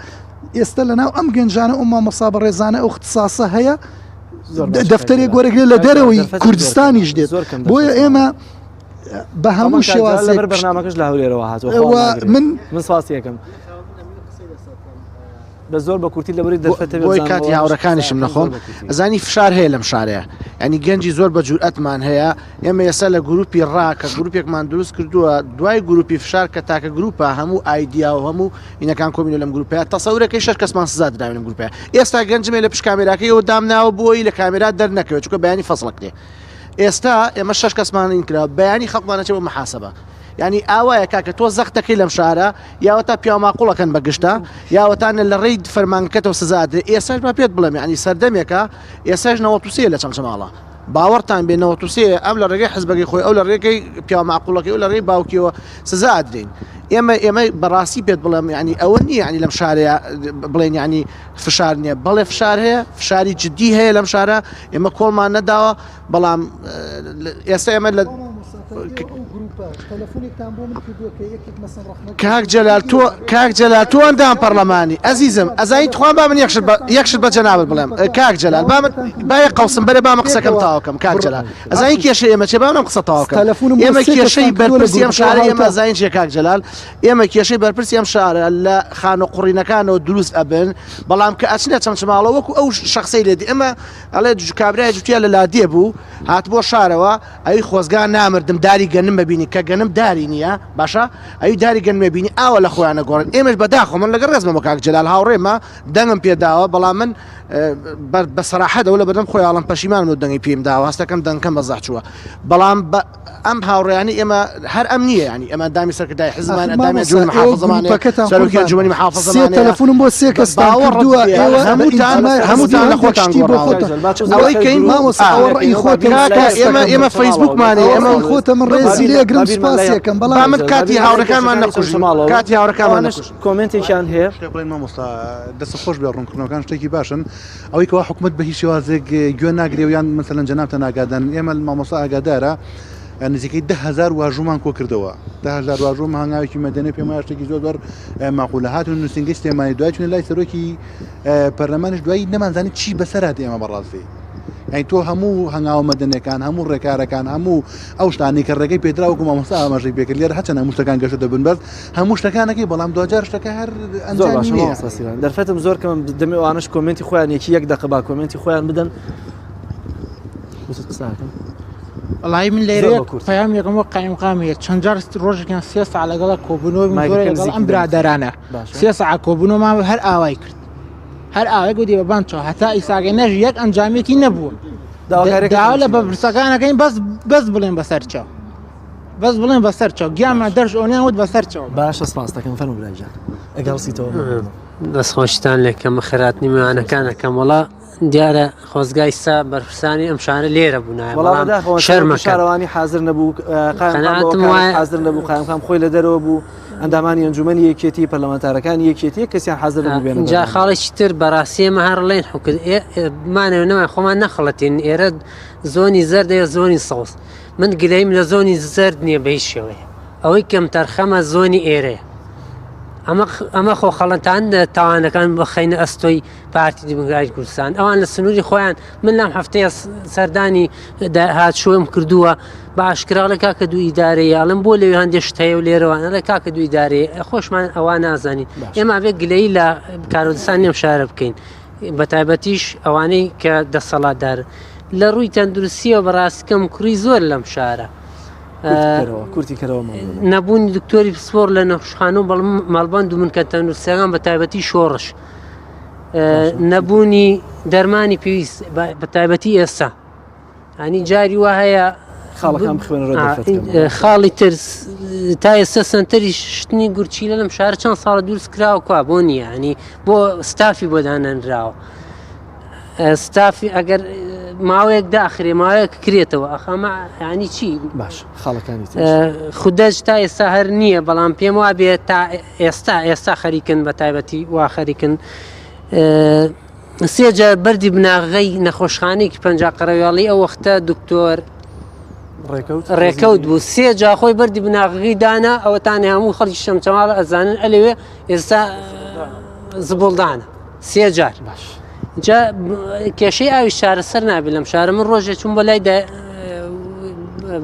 ئێستا لەناو ئەم گەنجانە ئەو مامۆسا بەڕێزانە ئەو اختصاصە هەیە دەفتەرێک وەرەگرێت لە دەرەوەی کوردستانیش دێت بۆیە ئێمە بە هەموو شێوازێک لەبەر بەرنامەکەش لە هەولێرەوە هاتووە من من سپاسی یەکەم بە زۆر بە کورتی لەبەری دەرفەتە بۆی کاتی هاوڕەکانیشم نەخۆم ئەزانی فشار هەیە لەم شارەیە ینی گەنجی زۆر بە جورئەتمان هەیە ئێمە ئێستا لە گروپی ڕا کە گروپێکمان دروست کردووە دوای گروپی فشار کە تاکە گروپە هەموو ئایدیا و هەموو ئینەکان کۆمینە لەم گروپە تەسەورەکەی شەش کەسمان سزا دراوین لەم گروپە ئێستا گەنجمێ لە پشت کامێراکەیەوە دامناوە بۆی لە کامێرا دەرنەکەوێت چونکە بەیانی فەسڵەکرێ ئێستا ئێمە شەش کەسمان این کرا بەیانی خەڵکمان ئەچێ بۆ محاسبە یعنی ئاوایە کاکە تۆ زەختەکەی لەم شارە یاوەتا پیاو ماقوڵەکەن بە گشتە یاوەتانە لە ڕێی فەرمانگەکەتەوە سزا درێ ئێستاش با پێت بڵێم یعنی سەردەمێکە ئێستاش 93 لە چەمچەماڵە باوەڕتان بێ 93 ئەم لە ڕێگەی حزبەکەی خۆی ئەو لە ڕێگەی پیاو ماقوڵەکەی و لە ڕێی باوکیەوە سزا ئەدرین ئێمە ئێمە بەڕاستی پێت بڵێم ینی ئەوە نییە ینی لەم شارەیە بڵێن ینی فشار نییە بەڵێ فشار هەیە فشاری جددی هەیە لەم شارە ئێمە کۆڵمان نەداوە بەڵام ئێستا ئێمە لە کاک جەلال تۆ کاک جەلال تۆ ئەندام پەرلەمانی ئەزیزم ئەزانی تخوان با من یەکشت یەکشت بە جەنابت بڵێم کاک جەلال با من با یەک قەوسم بەرێ با من قسەکەم تەواوکەم کاک جەلال ئەزانی کێشەی ئێمە چیە با من قسە تەواوکەم ئێمە کێشەی بەرپرسی ئەم شارە ئێمە ئەزانین چیە کاک جەلال ئێمە کێشەی بەرپرسی ئەم شارە لە خانە قوڕینەکانەوە دروست ئەبن بەڵام کە ئەچنە چەمچەماڵەوە وەکو ئەو شخصەی لێ ئێمە ئەڵێ کابرای جوتیا لە لادێ بوو هات بۆ شارەوە ئەوی خۆزگا نامردم داری گەنم ببینی کە گەنم داری نییە باشە ئەوی داری گەنمێ بینی ئاوە لە خۆیانە گۆڕن ئێمەش بەداخۆ من لەگەڵ ڕێزمە بۆ کاک جەلال هاوڕێمە دەنگم پێداوە بەڵام من بە سەراحەتەوە لە بەردەم خۆی ئاڵم پەشیمانم و دەنگی پێم داوە هەستەکەم دەنگەکەم بە زەح چووە بەڵام ئەم هاوڕێیانی ئێمە هەر ئەم نییە ینی ئەمە ئەندامی سەرکردای حزبمان ئەندامی ئەنجومەنی محافظەمان سەرۆکی ئەنجومەنی محافظەمان تەلەفۆنم بۆ سێ کەس کردووە ئێوە هەمووتان هەمووتان لە خۆتان گۆڕاوە ئەوەی کەین مامۆستا ئەوە ڕەئی خۆتە ئێمە ئێمە فەیسبووکمان ئێمە خۆتە من ڕێزی لێگرم. ئەگرم سپاسیەکەم بەڵام با من کاتی هاوڕێکانمان نەکوژم کاتی هاوڕێکانمان نەکوژم کۆمێنتێکیان هەیە شتێک بڵێن مامۆستا دەست خۆش بێ ڕوونکردنەوەکان شتێکی باشن ئەوەی کەوا حکومت بە هیچ شێوازێک گوێ ناگرێ و یان مەسەلەن جەنابتان ئاگادارن ئێمە مامۆستا ئاگادارە نزیکەی 10000 واژوومان کۆ کردەوە 10000 واژوو هەنگاوێکی مەدەنی پێم وایە شتێکی زۆر زۆر ماقولە هاتون نووسینگەی سلێمانی دوای چونە لای سەرۆکی پەرلەمانیش دوایی نەمانزانی چی بەسەرات ئێمە بەڕاستی یعنی تۆ هەموو هەنگاوە مەدەنەکان هەموو ڕێکارەکان هەموو ئەو شتانی کە ڕێگەی پێدرا وەکو مامۆستا ئاماژەی پێکرد لێرە هەچەند هەموو شتەکان گەشتە بنبەست هەموو شتەکانەکەی بەڵام دوجار شتەکە هەر زۆر باشە مامۆستا سیروان دەرفەتم زۆر کەم دەمێ ئەوانەش کۆمێنتی خۆیان یەکی یەک دەقە با کۆمێنتی خۆیان بدەن وتت قسە ئەکەم وەڵی من زۆر لێرە بە کورتی. پەیام یەکەم وەک قایمقامیە چەند جار ڕۆژێکیان سێ ساعت لەگەڵە کۆبوونەوە مایکەکەم زۆر لەگەڵ نزیکی ئەم دەم. برادەرانە باشە. سێ ساعت کۆبوونەوەمان هەر ئاوای کرد هەر ئاوای گوتی بە بان چۆ هەتا ئیساگە نەژ یەک ئەنجامێکی نەبووە داواکاریەکەتان داوا لە چییە؟ بەرپرسەکانەکەین بەس بەس بڵێن بەسەر چاو بەس بڵێن بەسەر چاو گیانمان دەرش ئەونیان وت بەسەر چاو باشە سپاس دەکەم فەرموو برای گیان ئەگەر هەڵسیتەوە مەمنونم. دەست خۆشتان لێکەم خێراتنی میوانەکان ئەکەم وەڵا دیارە خۆزگا ئیستا بەرپرسانی ئەم شارە لێرە بوونایە وەڵا بەڵام بەداخەوە سەرۆکی شەرمەکەن شارەوانی حاضر نەبوو قایمقام بە قەناعەتم وەکالەت وایە حاضر نەبوو قایمقام خۆی لە دەرەوە بوو ئەندامانی ئەنجومەنی یەکێتی پەرلەمانتارەکانی یەکێتی کەسیان حاضر نەبوو بێنە جا بەرنامە. خاڵێکی تر بەڕاستی ئێمە هەر ڵێن حکوت مانەوە نەمان خۆمان نەخڵەتین ئێرە زۆنی زەردەیە زۆنی سەوز من گلەیم لە زۆنی زەرد نییە بە هیچ شێوەیە ئەوەی کەمتەرخەمە زۆنی ئێرەیە ئەمە ئەمە خۆ خەڵەتان تاوانەکان بخەینە ئەستۆی پارتی دیموکراتی کوردستان ئەوان لە سنووری خۆیان من لەم هەفتەیە سەردانی هاتشۆم کردووە بە ئاشکرا لە کاکە دوو ئیدارەیە ئەڵم بۆ لەوێ هەندێک شت هەیە و لێرەوانە لە کاکە دوو ئیدارەیە خۆشمان ئەوە نازانین ئێمە بێ گلەیی لە کارۆدستان نێم شارە بکەین بە تایبەتیش ئەوانەی کە دەسەڵاتدارن لە ڕووی تەندروستیەوە بەڕاستی کەم کوڕی زۆر لەم شارە کورتی کەرەوە نەبوونی دکتۆری پسپۆر لە نەخشخانە و مەڵبەند و منکە تەندروستیەکان بە تایبەتی شۆڕش نەبوونی دەرمانی پێویست بە تایبەتی ئێستا ئەنی جاری وا هەیە خاڵەکان بخوێنەرە خاڵی تر تا ئێستا سنتەری شتنی گورچیلە لەم شارە چەند ساڵە دروست کراوە کوا بۆ نییە ینی بۆ ستافی بۆ دانەنراوە ستافی ئەگەر ماوەیەک داخرێ ماوەیەک کرێتەوە ئەخەمە ینی چی باش خاڵەکانی خودەج تا ئێستا هەر نییە بەڵام پێم وا بێت تا ئێستا ئێستا خەریکن بە تایبەتی وا خەریکن سێ جار بەردی بناغەی نەخۆشخانەیەکی 50 قەرەوێڵی ئەو وەختە دکتۆر ڕێکەوت بوو سێ جا خۆی بەردی بناغەکەی دانا ئەوەتانێ هەموو خەڵکی شەمچەماڵ ئەزانن ئەلەوێ ئێستا زبڵدانە سێ جار باش جا کێشەی ئاوی چارەسەر نابێت لەم شارە من ڕۆژێ چوم بۆ لای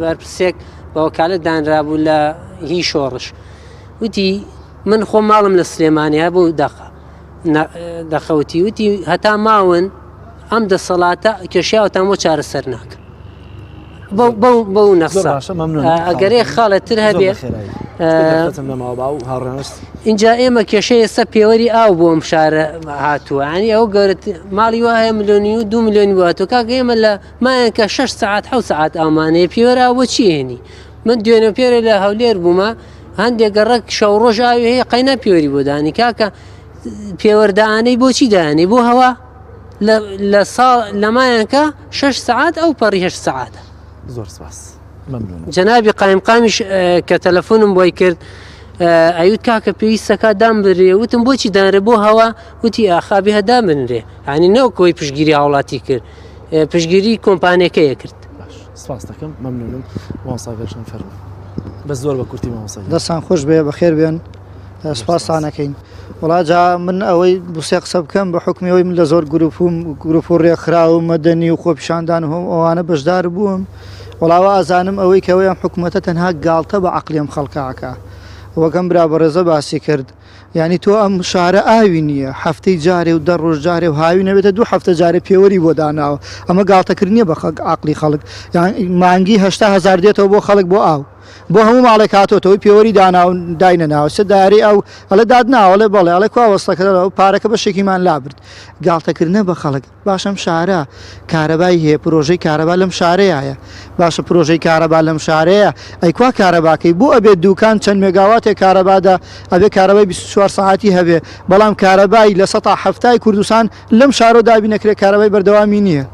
بەرپرسێک بە وەکالەت دانرابوو لە هی شۆڕش وتی من خۆم ماڵم لە سلێمانی هەبوو دەقە دەخەوتی وتی هەتا ماون ئەم دەسەڵاتە کێشیاوتان بۆ چارەسەر ناکە بەو نەخسە ئەگەرێ خاڵێت تر هەبێ اینجا ئێمە کێشەی ئێستا پێوەری ئاو بۆ ئەم شارە هاتووە ینی ئەو گەورەت ماڵی وا هەیە ملیۆنی و دو ملیۆنی بۆ هاتووە کاکە ئێمە لە مایەن کە 6 سەعات 7 سەعات ئاومانەیە پێوەر ئاو بۆ چی هێنی من دوێنێ پێرێ لە هەولێر بوومە هەندێک گەڕەک شەو ڕۆژ ئاوی هەیە قەینا پێوەری بۆ دانی کاکە پێوەردانەی بۆچی دانەی بۆ هەوا لە ساڵ لەمایەنکە 6 سعات ئەو پەڕی 8 سعاتە زۆر سپاس مەمنونم جەنابی قایمقامیش کە تەلەفۆنم بۆی کرد ئەیوت کاکە پێویستەکە دام برێ وتم بۆچی دانرێ بۆ هەوا وتی ئاخابی هەدا بنرێ ینی نەوەکەوەی پشگیری هاوڵاتی کرد پشگیری کۆمپانیەکەیە کرد باش سپاس دەکەم مەمنونم مامۆستا گەرشان فەرموو بەس زۆر بە کورتی مامۆستا گیان. دەستان خۆش بێ بەخێر بێن سپاستان ئەکەین وڵا جا من ئەوەی دوسێ قسە بکەم بە حکمی ئەوەی من لە زۆر گروپ و گروپ و ڕێکخراو و مەدەنی و خۆپیشاندان و هەم ئەوانە بەشدار بووم وڵاوە ئازانم ئەوەی کەەوەی ئەم حکوومەتە تەنها گاڵتە بە عقلی ئەم خەڵکە ئەکا وەکەم برا بەڕێزە باسی کرد یانی تۆ ئەم شارە ئاوی نییە هەفتەی جارێ و دە ڕۆژ جارێ و هاوی نەبێتە دوو هەفتە جارێ پێوەری بۆ داناوە ئەمە گاڵتەکردنیە بە خەڵک عقلی خەڵک یان مانگی 80 هزار دێتەوە بۆ خەڵک بۆ ئاو بۆ هەموو ماڵێک هاتۆتەوەی پێوەری دانا و داینەناوە سێ دارەی ئەو ئەڵێ دادناوە ئەڵێ بەڵێ ئەڵێ کوا وەستەکە ئەو پارەکە بەشێکیمان لابرد گاڵتەکردنە بە خەڵک باشە ئەم شارە کارەبای هەیە پرۆژەی کارەبا لەم شارەیە باشە پرۆژەی کارەبا لەم شارەیە ئەی کوا کارەباکەی بۆ ئەبێت دوکان چەند مێگاواتێک کارەبادا ئەبێ کارەبای 24 سەعاتی هەبێ بەڵام کارەبای لە سەتا هەفتای کوردستان لەم شارۆ دابی نەکرێت کارەبای بەردەوامی نییە.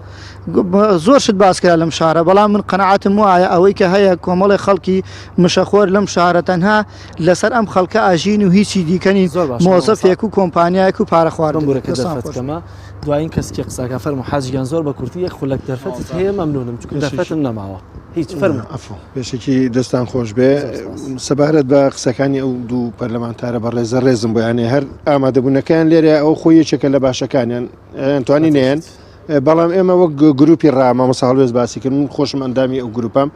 زۆر شت باس کرا لەم شارە بەڵام من قەناعەتم وایە ئەوەی کە هەیە کۆمەڵی خەڵکی مشەخۆر لەم شارە تەنها لەسەر ئەم خەڵکە ئاژین و هیچی دیکەنی زۆر باشە مۆزەفێک و کۆمپانیایەک و پارە خواردن بمبورە کە دەستان دەرفەت خۆش. کەمە دوایین کەس کێ قساکە فەرموو حاجی گیان زۆر بە کورتی یەک خولەک دەرفەتت هەیە مەمنونم چونکە دەرفەتم نەماوە هیچ فەرموو. عەفو پێشەکی دەستان خۆش بێ سەبارەت بە قسەکانی ئەو دوو پەرلەمانتارە بەڕێزە ڕێزم بۆیانێ هەر ئامادەبوونەکەیان لێرە ئەو خۆی یەکێکە لە باشەکانیان توانی نێن بەڵام ئێمە وەک گروپی ڕا مامۆستا هەڵوێست باسی کرد من خۆشم ئەندامی ئەو گروپەم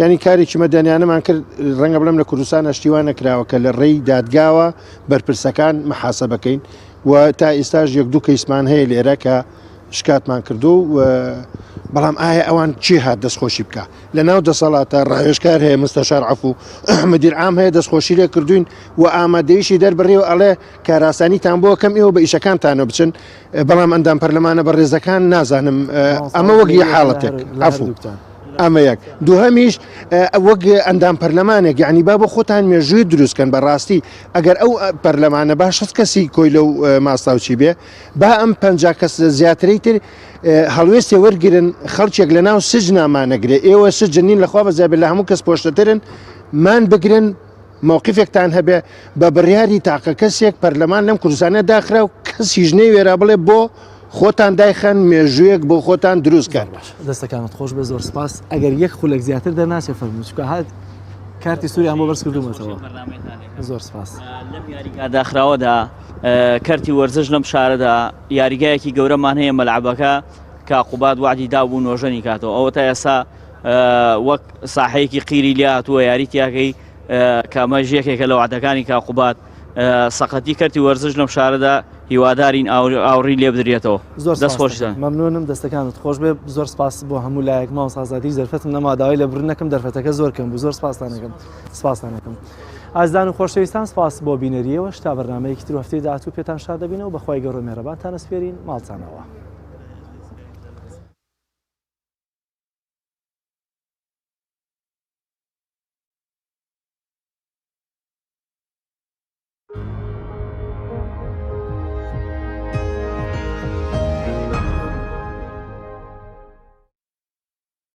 یعنی کارێکی مەدەنیانەمان کرد ڕەنگە بڵێم لە کوردستان شتیوان نەکراوە کە لە ڕێی دادگاوە بەرپرسەکان محاسبەکەین و تا ئێستاش یەک دوو کەیسمان هەیە لێرە کە شکاتمان کردو و بەڵام ئایا ئەوان چی هات دەستخۆشی بکە لە ناو دەسەڵاتە ڕاوێژکار هەیە مستەشار عەفو مدیر عام هەیە دەستخۆشی لێ کردوین و ئامادەیشی دەربڕی و ئەڵێ کاراسانیتان بۆ کەم ئێوە بە ئیشەکانتانە بچن بەڵام ئەندام پەرلەمانە بەڕێزەکان نازانم ئەمە وەک یە حاڵەتێک عەفو ئەمە یەک دووهەمیش وەک ئەندام پەرلەمانێک یعنی با بۆ خۆتان مێژووی دروستکەن بەڕاستی ئەگەر ئەو پەرلەمانە با شەست کەسی کۆیلە و ماستاوچی بێ با ئەم پ کەس زیاتری تر هەڵوێستێ وەرگن خەڵکێک لە ناو سجنا مانەگرێ ئێوە سجن نین لەخوا بەزیابێت لە هەموو کەس پۆشتەترن مان بگرن مەوقیفێکتان هەبێ بە بڕیاری تاقە کەسێک پەرلەمان لەم کوردستانە داخرا و کەسیش نەیوێرا بڵێ بۆ خۆتان دایخەن مێژوویەک بۆ خۆتان دروست کەن. دەستەکانت خۆش بێ زۆر سپاس ئەگەر یەک خولەک زیاتر دەرناچێ فەرموو چونکە هات کارتی سووریان بۆ بەرز کردوومەتەوە زۆر سپاس. لەم یاریگا داخراوەدا کەرتی وەرزش لەم شارەدا یاریگایەکی گەورەمان هەیە مەلعەبەکە کە قوباد وعدی دابوو نۆژەنی کاتەوە ئەوە تا ئێستا وەک ساحەیەکی قیری لێ هاتووە یاری تیاکەی کە ئەمەش یەکێکە لە وعدەکانی کاک قوباد سەقەتی کەرتی وەرزش لەم شارەدا هیوادارین ئاوڕی لێ بدرێتەوە. زۆر دەست خۆشتان. مەمنونم دەستەکانت خۆش بێ زۆر سپاس بۆ هەموو لایەک مامۆستا ئازادی دەرفەتم نەما داوای لێبوردن نەکەم دەرفەتەکە زۆر کەم بوو زۆر سپاستان ئەکەم سپاستان ئەکەم ئازیزان و خۆشەویستان سپاس بۆ بینەریەوەش تا بەرنامەیەکی تر و هەفتەی داهاتوو پێتان شاد دەبینەوە بەخوای گەورە مێهرەبانتان ئەسپێرین ماڵتانەوە.